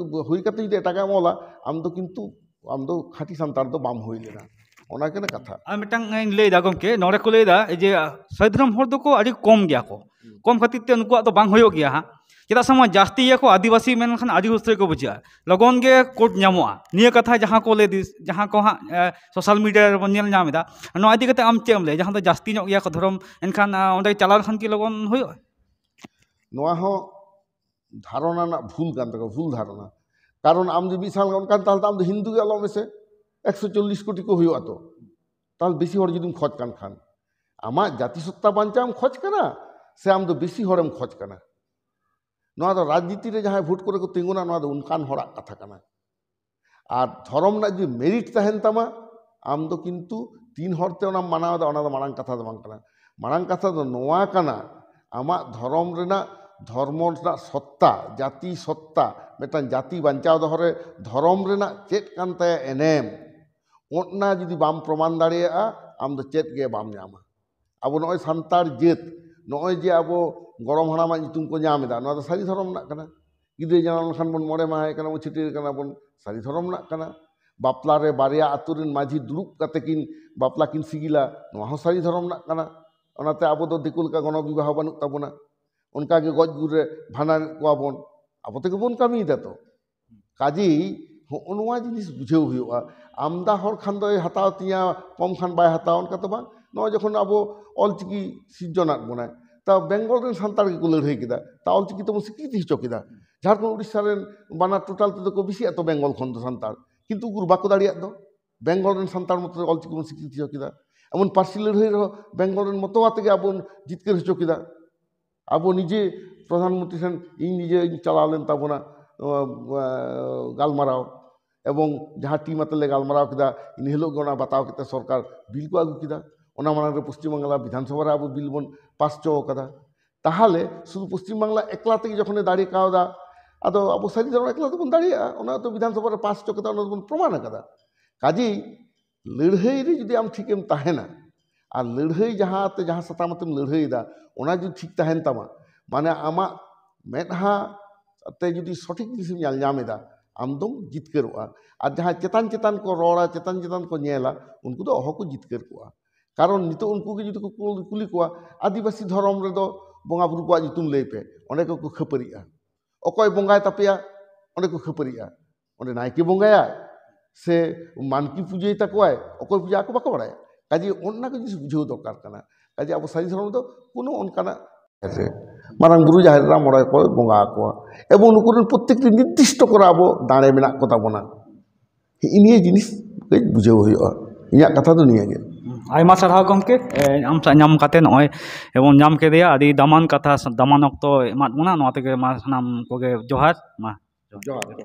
ᱦᱩᱭ ᱠᱟᱛᱮ ᱡᱩᱫᱤ ᱮᱴᱟᱜᱟᱜ ᱮᱢ ᱚᱞᱟ, ᱟᱢ ᱫᱚ ᱠᱤᱱᱛᱩ ᱟᱢ ᱫᱚ ᱠᱷᱟᱹᱴᱤ ᱥᱟᱱᱛᱟᱲ ᱫᱚ ᱵᱟᱢ ᱦᱩᱭ ᱞᱮᱱᱟ᱾ ᱚᱱᱟ ᱠᱟᱱᱟ ᱠᱟᱛᱷᱟ᱾ ᱟᱨ ᱢᱤᱫᱴᱟᱝ ᱤᱧ ᱞᱟᱹᱭᱫᱟ ᱜᱚᱢᱠᱮ, ᱱᱚᱰᱮ ᱠᱚ ᱞᱟᱹᱭᱫᱟ ᱡᱮ ᱥᱟᱹᱨᱤ ᱫᱷᱚᱨᱚᱢ ᱦᱚᱲ ᱫᱚᱠᱚ ᱟᱹᱰᱤ ᱠᱚᱢ ᱜᱮᱭᱟ ᱠᱚ᱾ ᱠᱚᱢ ᱠᱷᱟᱹᱛᱤᱨ ᱛᱮ ᱩᱱᱠᱩᱣᱟᱜ ᱫᱚ ᱵᱟᱝ ᱦᱩᱭᱩᱜ ᱜᱮᱭᱟ ᱦᱟᱸᱜ᱾ ᱪᱮᱫᱟᱜ ᱥᱮ ᱢᱟ ᱡᱟᱹᱥᱛᱤ ᱜᱮᱭᱟ ᱠᱚ ᱟᱹᱫᱤᱵᱟᱹᱥᱤ ᱢᱮᱱᱠᱷᱟᱱ ᱟᱹᱰᱤ ᱩᱥᱛᱟᱹᱨ ᱠᱚ ᱵᱩᱡᱷᱟᱹᱜᱼᱟ, ᱞᱚᱜᱚᱱ ᱜᱮ ᱠᱳᱨᱴ ᱧᱟᱢᱚᱜᱼᱟ᱾ ᱱᱤᱭᱟᱹ ᱠᱟᱛᱷᱟ ᱡᱟᱦᱟᱸ ᱠᱚ ᱞᱟᱹᱭ ᱫᱤᱥ-, ᱡᱟᱦᱟᱸ ᱠᱚ ᱦᱟᱸᱜ, ᱮ, ᱥᱳᱥᱟᱞ ᱢᱤᱰᱤᱭᱟ ᱨᱮᱵᱚᱱ ᱧᱮᱞ ᱧᱟᱢ ᱮᱫᱟ, ᱱᱚᱣᱟ ᱤᱫᱤ ᱠᱟᱛᱮ ᱟᱢ ᱪᱮᱫ ᱮᱢ ᱞᱟᱹᱭᱟ? ᱡᱟᱦᱟᱸ ᱫᱚ ᱡᱟᱹᱥᱛᱤ ᱧᱚᱜ ᱜᱮᱭᱟ ᱠᱚ ᱫᱷᱚᱨᱚᱢ, ᱮᱱᱠᱷᱟᱱ, ᱟ, ᱚᱸᱰᱮ ᱪᱟᱞᱟᱣ ᱞᱮᱠᱷᱟᱱ ᱠᱤ ᱞᱚᱜᱚᱱ ᱦᱩᱭᱩᱜᱼᱟ? ᱱᱚᱣᱟ ᱦᱚᱸ ᱫᱷᱟᱨᱚᱱᱟ ᱨᱮᱱᱟᱜ ᱵᱷᱩᱞ ᱠᱟᱱ ᱛᱟᱠᱚᱣᱟ, ᱵᱷᱩᱞ ᱫᱷᱟᱨᱚᱱᱟ᱾ ᱠᱟᱨᱚᱱ ᱟᱢ ᱡᱩᱫᱤ ᱢᱤᱫ ᱥᱟᱞ ᱚᱱᱠᱟᱱ, ᱛᱟᱦᱞᱮ ᱛᱚ ᱟᱢ ᱫᱚ ᱦᱤᱱᱫᱩ ᱜᱮ ᱚᱞᱚᱜ ᱢᱮᱥᱮ, ᱮᱠᱥᱚ ᱪᱚᱞᱞᱤᱥ ᱠᱳᱴᱤ ᱠᱚ ᱦᱩᱭᱩᱜᱼᱟ ᱛᱚ᱾ ᱛᱟᱦᱞᱮ ᱵᱮᱥᱤ ᱦᱚᱲ ᱡᱩᱫᱤᱢ ᱠᱷᱚᱡᱽ ᱠᱟᱱ ᱠᱷᱟᱱ, ᱟᱢᱟᱜ ᱡᱟᱹᱛᱤ ᱥᱚᱛᱛᱟ ᱵᱟᱧᱪᱟᱣ ᱮᱢ ᱠᱷᱚᱡᱽ ᱠᱟᱱᱟ ᱥᱮ ᱟᱢ ᱫᱚ ᱵᱮᱥᱤ ᱦᱚᱲᱮᱢ ᱠᱷᱚᱡᱽ ᱠᱟᱱᱟ? ᱱᱚᱣᱟ ᱫᱚ ᱨᱟᱡᱽᱱᱤᱛᱤ ᱨᱮ ᱡᱟᱦᱟᱸᱭ ᱵᱷᱳᱴ ᱠᱚᱨᱮ ᱠᱚ ᱛᱤᱸᱜᱩᱱᱟ, ᱱᱚᱣᱟ ᱫᱚ ᱚᱱᱠᱟᱱ ᱦᱚᱲᱟᱜ ᱠᱟᱛᱷᱟ ᱠᱟᱱᱟ᱾ ᱟᱨ ᱫᱷᱚᱨᱚᱢ ᱨᱮᱱᱟᱜ ᱡᱩᱫᱤ ᱢᱮᱨᱤᱴ ᱛᱟᱦᱮᱱ ᱛᱟᱢᱟ, ᱟᱢ ᱫᱚ ᱠᱤᱱᱛᱩ ᱛᱤᱱ ᱦᱚᱲ ᱛᱮ ᱚᱱᱟᱢ ᱢᱟᱱᱟᱣ ᱮᱫᱟ, ᱚᱱᱟ ᱫᱚ ᱢᱟᱲᱟᱝ ᱠᱟᱛᱷᱟ ᱫᱚ ᱵᱟᱝ ᱠᱟᱱᱟ᱾ ᱢᱟᱲᱟᱝ ᱠᱟᱛᱷᱟ ᱫᱚ ᱱᱚᱣᱟ ᱠᱟᱱᱟ, ᱟᱢᱟᱜ ᱫᱷᱚᱨᱚᱢ ᱨᱮᱱᱟᱜ, ᱫᱷᱚᱨᱢᱚ ᱨᱮᱱᱟᱜ ᱥᱚᱛᱛᱟ, ᱡᱟᱹᱛᱤ ᱥᱚᱛᱛᱟ, ᱢᱤᱫᱴᱟᱝ ᱡᱟᱹᱛᱤ ᱵᱟᱧᱪᱟᱣ ᱫᱚᱦᱚ ᱨᱮ ᱫᱷᱚᱨᱚᱢ ᱨᱮᱱᱟᱜ ᱪᱮᱫ ᱠᱟᱱ ᱛᱟᱭᱟ ᱮᱱᱮᱢ, ᱚᱱᱟ ᱡᱩᱫᱤ ᱵᱟᱢ ᱯᱨᱚᱢᱟᱱ ᱫᱟᱲᱮᱭᱟᱜᱼᱟ, ᱟᱢ ᱫᱚ ᱪᱮᱫ ᱜᱮ ᱵᱟᱢ ᱧᱟᱢᱟ᱾ ᱟᱵᱚ ᱱᱚᱜᱼᱚᱭ ᱥᱟᱱᱛᱟᱲ ᱡᱟᱹᱛ, ᱱᱚᱜᱼᱚᱭ ᱡᱮ ᱟᱵᱚ ᱜᱚᱲᱚᱢ ᱦᱟᱲᱟᱢᱟᱜ ᱧᱩᱛᱩᱢ ᱠᱚ ᱧᱟᱢ ᱮᱫᱟ, ᱱᱚᱣᱟ ᱫᱚ ᱥᱟᱹᱨᱤ ᱫᱷᱚᱨᱚᱢ ᱨᱮᱱᱟᱜ ᱠᱟᱱᱟ᱾ ᱜᱤᱫᱽᱨᱟᱹ ᱡᱟᱱᱟᱢ ᱞᱮᱱᱠᱷᱟᱱ ᱵᱚᱱ ᱢᱚᱬᱮ ᱢᱟᱦᱟᱭ ᱠᱟᱱᱟ ᱵᱚᱱ, ᱪᱷᱟᱹᱴᱭᱟᱹᱨ ᱠᱟᱱᱟ ᱵᱚᱱ, ᱥᱟᱹᱨᱤ ᱫᱷᱚᱨᱚᱢ ᱨᱮᱱᱟᱜ ᱠᱟᱱᱟ᱾ ᱵᱟᱯᱞᱟ ᱨᱮ ᱵᱟᱨᱭᱟ ᱟᱹᱛᱩ ᱨᱮᱱ ᱢᱟᱹᱡᱷᱤ ᱫᱩᱲᱩᱵ ᱠᱟᱛᱮ ᱠᱤᱱ ᱵᱟᱯᱞᱟ ᱠᱤᱱ ᱥᱤᱜᱤᱞᱟ, ᱱᱚᱣᱟ ᱦᱚᱸ ᱥᱟᱹᱨᱤ ᱫᱷᱚᱨᱚᱢ ᱨᱮᱱᱟᱜ ᱠᱟᱱᱟ᱾ ᱚᱱᱟᱛᱮ ᱟᱵᱚ ᱫᱚ ᱫᱤᱠᱩ ᱞᱮᱠᱟ ᱜᱚᱱᱚ ᱵᱤᱵᱟᱦᱚ ᱵᱟᱹᱱᱩᱜ ᱛᱟᱵᱚᱱᱟ᱾ ᱚᱱᱠᱟᱜᱮ ᱜᱚᱡ ᱜᱩᱨ ᱨᱮ ᱵᱷᱟᱸᱰᱟᱱᱮᱫ ᱠᱚᱣᱟ ᱵᱚᱱ, ᱟᱵᱚ ᱛᱮᱜᱮ ᱵᱚᱱ ᱠᱟᱹᱢᱤᱭᱮᱫᱟ ᱛᱚ᱾ ᱠᱟᱡᱮᱭ ᱦᱚᱸᱜᱼᱚ ᱱᱚᱣᱟ ᱡᱤᱱᱤᱥ ᱵᱩᱡᱷᱟᱹᱣ ᱦᱩᱭᱩᱜᱼᱟ᱾ ᱟᱢᱫᱟ ᱦᱚᱲ ᱠᱷᱟᱱ ᱫᱚᱭ ᱦᱟᱛᱟᱣ ᱛᱤᱧᱟ, ᱠᱚᱢ ᱠᱷᱟᱱ ᱵᱟᱭ ᱦᱟᱛᱟᱣᱟ, ᱚᱱᱠᱟ ᱫᱚ ᱵᱟᱝ᱾ ᱱᱚᱜᱼᱚᱭ ᱡᱚᱠᱷᱚᱱ ᱟᱵᱚ ᱚᱞᱪᱤᱠᱤ ᱥᱤᱨᱡᱚᱱᱟᱫ ᱵᱚᱱᱟᱭ, ᱛᱟ ᱵᱮᱝᱜᱚᱞ ᱨᱮᱱ ᱥᱟᱱᱛᱟᱲ ᱜᱮᱠᱚ ᱞᱟᱹᱲᱦᱟᱹᱭ ᱠᱮᱫᱟ, ᱛᱟ ᱚᱞᱪᱤᱠᱤ ᱛᱮᱵᱚᱱ ᱥᱤᱠᱨᱤᱛᱤ ᱦᱚᱪᱚ ᱠᱮᱫᱟ᱾ ᱡᱷᱟᱲᱠᱷᱚᱸᱰ ᱩᱲᱤᱥᱥᱟ ᱨᱮᱱ ᱵᱟᱱᱟᱨ ᱴᱳᱴᱟᱞ ᱛᱮᱫᱚ ᱠᱚ ᱵᱮᱥᱤᱜᱼᱟ ᱛᱚ ᱵᱮᱝᱜᱚᱞ ᱠᱷᱚᱱ ᱫᱚ ᱥᱟᱱᱛᱟᱲ, ᱠᱤᱱᱛᱩ ᱩᱠᱩᱨ ᱵᱟᱠᱚ ᱫᱟᱲᱮᱭᱟᱜ ᱫᱚ᱾ ᱵᱮᱝᱜᱚᱞ ᱨᱮᱱ ᱥᱟᱱᱛᱟᱲ ᱢᱚᱛᱚ ᱚᱞᱪᱤᱠᱤ ᱵᱚᱱ ᱥᱤᱠᱨᱤᱛᱤ ᱦᱚᱪᱚ ᱠᱮᱫᱟ᱾ ᱮᱢᱚᱱ ᱯᱟᱹᱨᱥᱤ ᱞᱟᱹᱲᱦᱟᱹᱭ ᱨᱮᱦᱚᱸ ᱵᱮᱝᱜᱚᱞ ᱨᱮᱱ ᱢᱚᱛᱚ ᱟᱛᱮ ᱜᱮ ᱟᱵᱚ ᱵᱚᱱ ᱡᱤᱛᱠᱟᱹᱨ ᱦᱚᱪᱚ ᱠᱮᱫᱟ᱾ ᱟᱵᱚ ᱱᱤᱡᱮ ᱯᱨᱚᱫᱷᱟᱱ ᱢᱚᱱᱛᱨᱤ ᱴᱷᱮᱱ ᱤᱧ ᱱᱤᱡᱮᱧ ᱪᱟᱞᱟᱣ ᱞᱮᱱ ᱛᱟᱵᱚᱱᱟ, ᱱᱚᱣᱟ, ᱟᱸ, ᱜᱟᱞᱢᱟᱨᱟᱣ, ᱮᱵᱚᱝ ᱡᱟᱦᱟᱸ ᱴᱤᱢ ᱟᱛᱮ ᱞᱮ ᱜᱟᱞᱢᱟᱨᱟᱣ ᱠᱮᱫᱟ, ᱤᱱᱟᱹ ᱦᱤᱞᱳᱜ ᱜᱮ ᱚᱱᱟ ᱵᱟᱛᱟᱣ ᱠᱟᱛᱮ ᱥᱚᱨᱠᱟᱨ ᱵᱤᱞ ᱠᱚ ᱟᱹᱜᱩ ᱠᱮᱫᱟ᱾ ᱚᱱᱟ ᱢᱟᱲᱟᱝ ᱨᱮ ᱯᱚᱥᱪᱤᱢ ᱵᱟᱝᱞᱟ ᱵᱤᱫᱷᱟᱱ ᱥᱚᱵᱷᱟ ᱨᱮ ᱟᱵᱚ ᱵᱤᱞ ᱵᱚᱱ ᱯᱟᱥ ᱦᱚᱪᱚ ᱟᱠᱟᱫᱟ᱾ ᱛᱟᱦᱚᱞᱮ ᱥᱩᱫᱷᱩ ᱯᱚᱥᱪᱤᱢ ᱵᱟᱝᱞᱟ ᱮᱠᱞᱟ ᱛᱮᱜᱮ ᱡᱚᱠᱷᱚᱱᱮ ᱫᱟᱲᱮ ᱠᱟᱣᱫᱟ, ᱟᱫᱚ ᱟᱵᱚ ᱥᱟᱹᱨᱤ ᱫᱷᱚᱨᱚᱢ ᱮᱠᱞᱟ ᱛᱮᱵᱚᱱ ᱫᱟᱲᱮᱭᱟᱜᱼᱟ, ᱚᱱᱟ ᱫᱚ ᱵᱤᱫᱷᱟᱱ ᱥᱚᱵᱷᱟ ᱨᱮ ᱯᱟᱥ ᱦᱚᱪᱚ ᱠᱟᱛᱮ ᱚᱱᱟ ᱫᱚᱵᱚᱱ ᱯᱨᱚᱢᱟᱱ ᱟᱠᱟᱫᱟ᱾ ᱠᱟᱡᱮᱭ ᱞᱟᱹᱲᱦᱟᱹᱭ ᱨᱮ ᱡᱩᱫᱤ ᱟᱢ ᱴᱷᱤᱠᱮᱢ ᱛᱟᱦᱮᱱᱟ, ᱟᱨ ᱞᱟᱹᱲᱦᱟᱹᱭ ᱡᱟᱦᱟᱸ ᱛᱮ, ᱡᱟᱦᱟᱸ ᱥᱟᱛᱟᱢ ᱟᱛᱮᱢ ᱞᱟᱹᱲᱦᱟᱹᱭᱮᱫᱟ, ᱚᱱᱟ ᱡᱩᱫᱤ ᱴᱷᱤᱠ ᱛᱟᱦᱮᱱ ᱛᱟᱢᱟ, ᱢᱟᱱᱮ ᱟᱢᱟᱜ ᱢᱮᱫᱦᱟ ᱛᱮ ᱡᱩᱫᱤ ᱥᱚᱴᱷᱤᱠ ᱡᱤᱱᱤᱥᱮᱢ ᱧᱮᱞ ᱧᱟᱢ ᱮᱫᱟ, ᱟᱢ ᱫᱚᱢ ᱡᱤᱛᱠᱟᱹᱨᱚᱜᱼᱟ᱾ ᱟᱨ ᱡᱟᱦᱟᱸᱭ ᱪᱮᱛᱟᱱ ᱪᱮᱛᱟᱱ ᱠᱚ ᱨᱚᱲᱟ, ᱪᱮᱛᱟᱱ ᱪᱮᱛᱟᱱ ᱠᱚ ᱧᱮᱞᱟ, ᱩᱱᱠᱩ ᱫᱚ ᱚᱦᱚ ᱠᱚ ᱡᱤᱛᱠᱟᱹᱨ ᱠᱚᱜᱼᱟ᱾ ᱠᱟᱨᱚᱱ ᱱᱤᱛᱚᱜ ᱩᱱᱠᱩ ᱜᱮ ᱡᱩᱫᱤ ᱠᱚ ᱠᱩᱞ-, ᱠᱩᱞᱤ ᱠᱚᱣᱟ, "ᱟᱹᱫᱤᱵᱟᱹᱥᱤ ᱫᱷᱚᱨᱚᱢ ᱨᱮᱫᱚ ᱵᱚᱸᱜᱟ ᱵᱩᱨᱩ ᱠᱚᱣᱟᱜ ᱧᱩᱛᱩᱢ ᱞᱟᱹᱭ ᱯᱮ", ᱚᱸᱰᱮ ᱠᱚ, ᱠᱚ ᱠᱷᱟᱹᱯᱟᱹᱨᱤᱜᱼᱟ᱾ "ᱚᱠᱚᱭ ᱵᱚᱸᱜᱟᱭ ᱛᱟᱯᱮᱭᱟ?" ᱚᱸᱰᱮ ᱠᱚ ᱠᱷᱟᱹᱯᱟᱹᱨᱤᱜᱼᱟ᱾ ᱚᱸᱰᱮ ᱱᱟᱭᱠᱮ ᱵᱚᱸᱜᱟᱭᱟᱭ ᱥᱮ ᱢᱟᱱᱠᱤ ᱯᱩᱡᱟᱹᱭ ᱛᱟᱠᱚᱣᱟᱭ, ᱚᱠᱚᱭ ᱯᱩᱡᱟᱹ ᱟᱠᱚ ᱵᱟᱠᱚ ᱵᱟᱲᱟᱭᱟ᱾ ᱠᱟᱡᱮ ᱚᱱᱟ ᱠᱚ ᱡᱤᱱᱤᱥ ᱵᱩᱡᱷᱟᱹᱣ ᱫᱚᱨᱠᱟᱨ ᱠᱟᱱᱟ᱾ ᱠᱟᱡᱮ ᱟᱵᱚ ᱥᱟᱹᱨᱤ ᱫᱷᱚᱨᱚᱢ ᱫᱚ ᱠᱳᱱᱳ ᱚᱱᱠᱟᱱᱟᱜ ᱨᱮ ᱢᱟᱨᱟᱝ ᱵᱩᱨᱩ, ᱡᱟᱦᱮᱨ ᱮᱨᱟ, ᱢᱚᱬᱮ ᱠᱚ ᱵᱚᱸᱜᱟ ᱟᱠᱚᱣᱟ, ᱮᱵᱚᱝ ᱱᱩᱠᱩ ᱨᱮᱱ ᱯᱨᱚᱛᱛᱮᱠ ᱨᱮ ᱱᱤᱨᱫᱤᱥᱴᱚ ᱠᱚᱨᱮ ᱟᱵᱚ ᱫᱟᱲᱮ ᱢᱮᱱᱟᱜ ᱠᱚ ᱛᱟᱵᱚᱱᱟ᱾ ᱦᱮᱸ, ᱱᱤᱭᱟᱹ ᱡᱤᱱᱤᱥ ᱠᱟᱹᱡ ᱵᱩᱡᱷᱟᱹᱣ ᱦᱩᱭᱩᱜᱼᱟ᱾ ᱤᱧᱟᱹᱜ ᱠᱟᱛᱷᱟ ᱫᱚ ᱱᱤᱭᱟᱹ ᱜᱮ᱾ ᱟᱭᱢᱟ ᱥᱟᱨᱦᱟᱣ ᱜᱚᱢᱠᱮ, ᱮ, ᱟᱢ ᱥᱟᱶ ᱧᱟᱢ ᱠᱟᱛᱮ ᱱᱚᱜᱼᱚᱭ ᱵᱚᱱ ᱧᱟᱢ ᱠᱮᱫᱮᱭᱟ, ᱟᱹᱰᱤ ᱫᱟᱢᱟᱱ ᱠᱟᱛᱷᱟ, ᱫᱟᱢᱟᱱ ᱚᱠᱛᱚ ᱮᱢᱟᱫ ᱵᱚᱱᱟ᱾ ᱱᱚᱣᱟ ᱛᱮᱜᱮ ᱢᱟ ᱥᱟᱱᱟᱢ ᱠᱚᱜᱮ ᱡᱚᱦᱟᱨ᱾ ᱢᱟ ᱡᱚᱦᱟᱨ᱾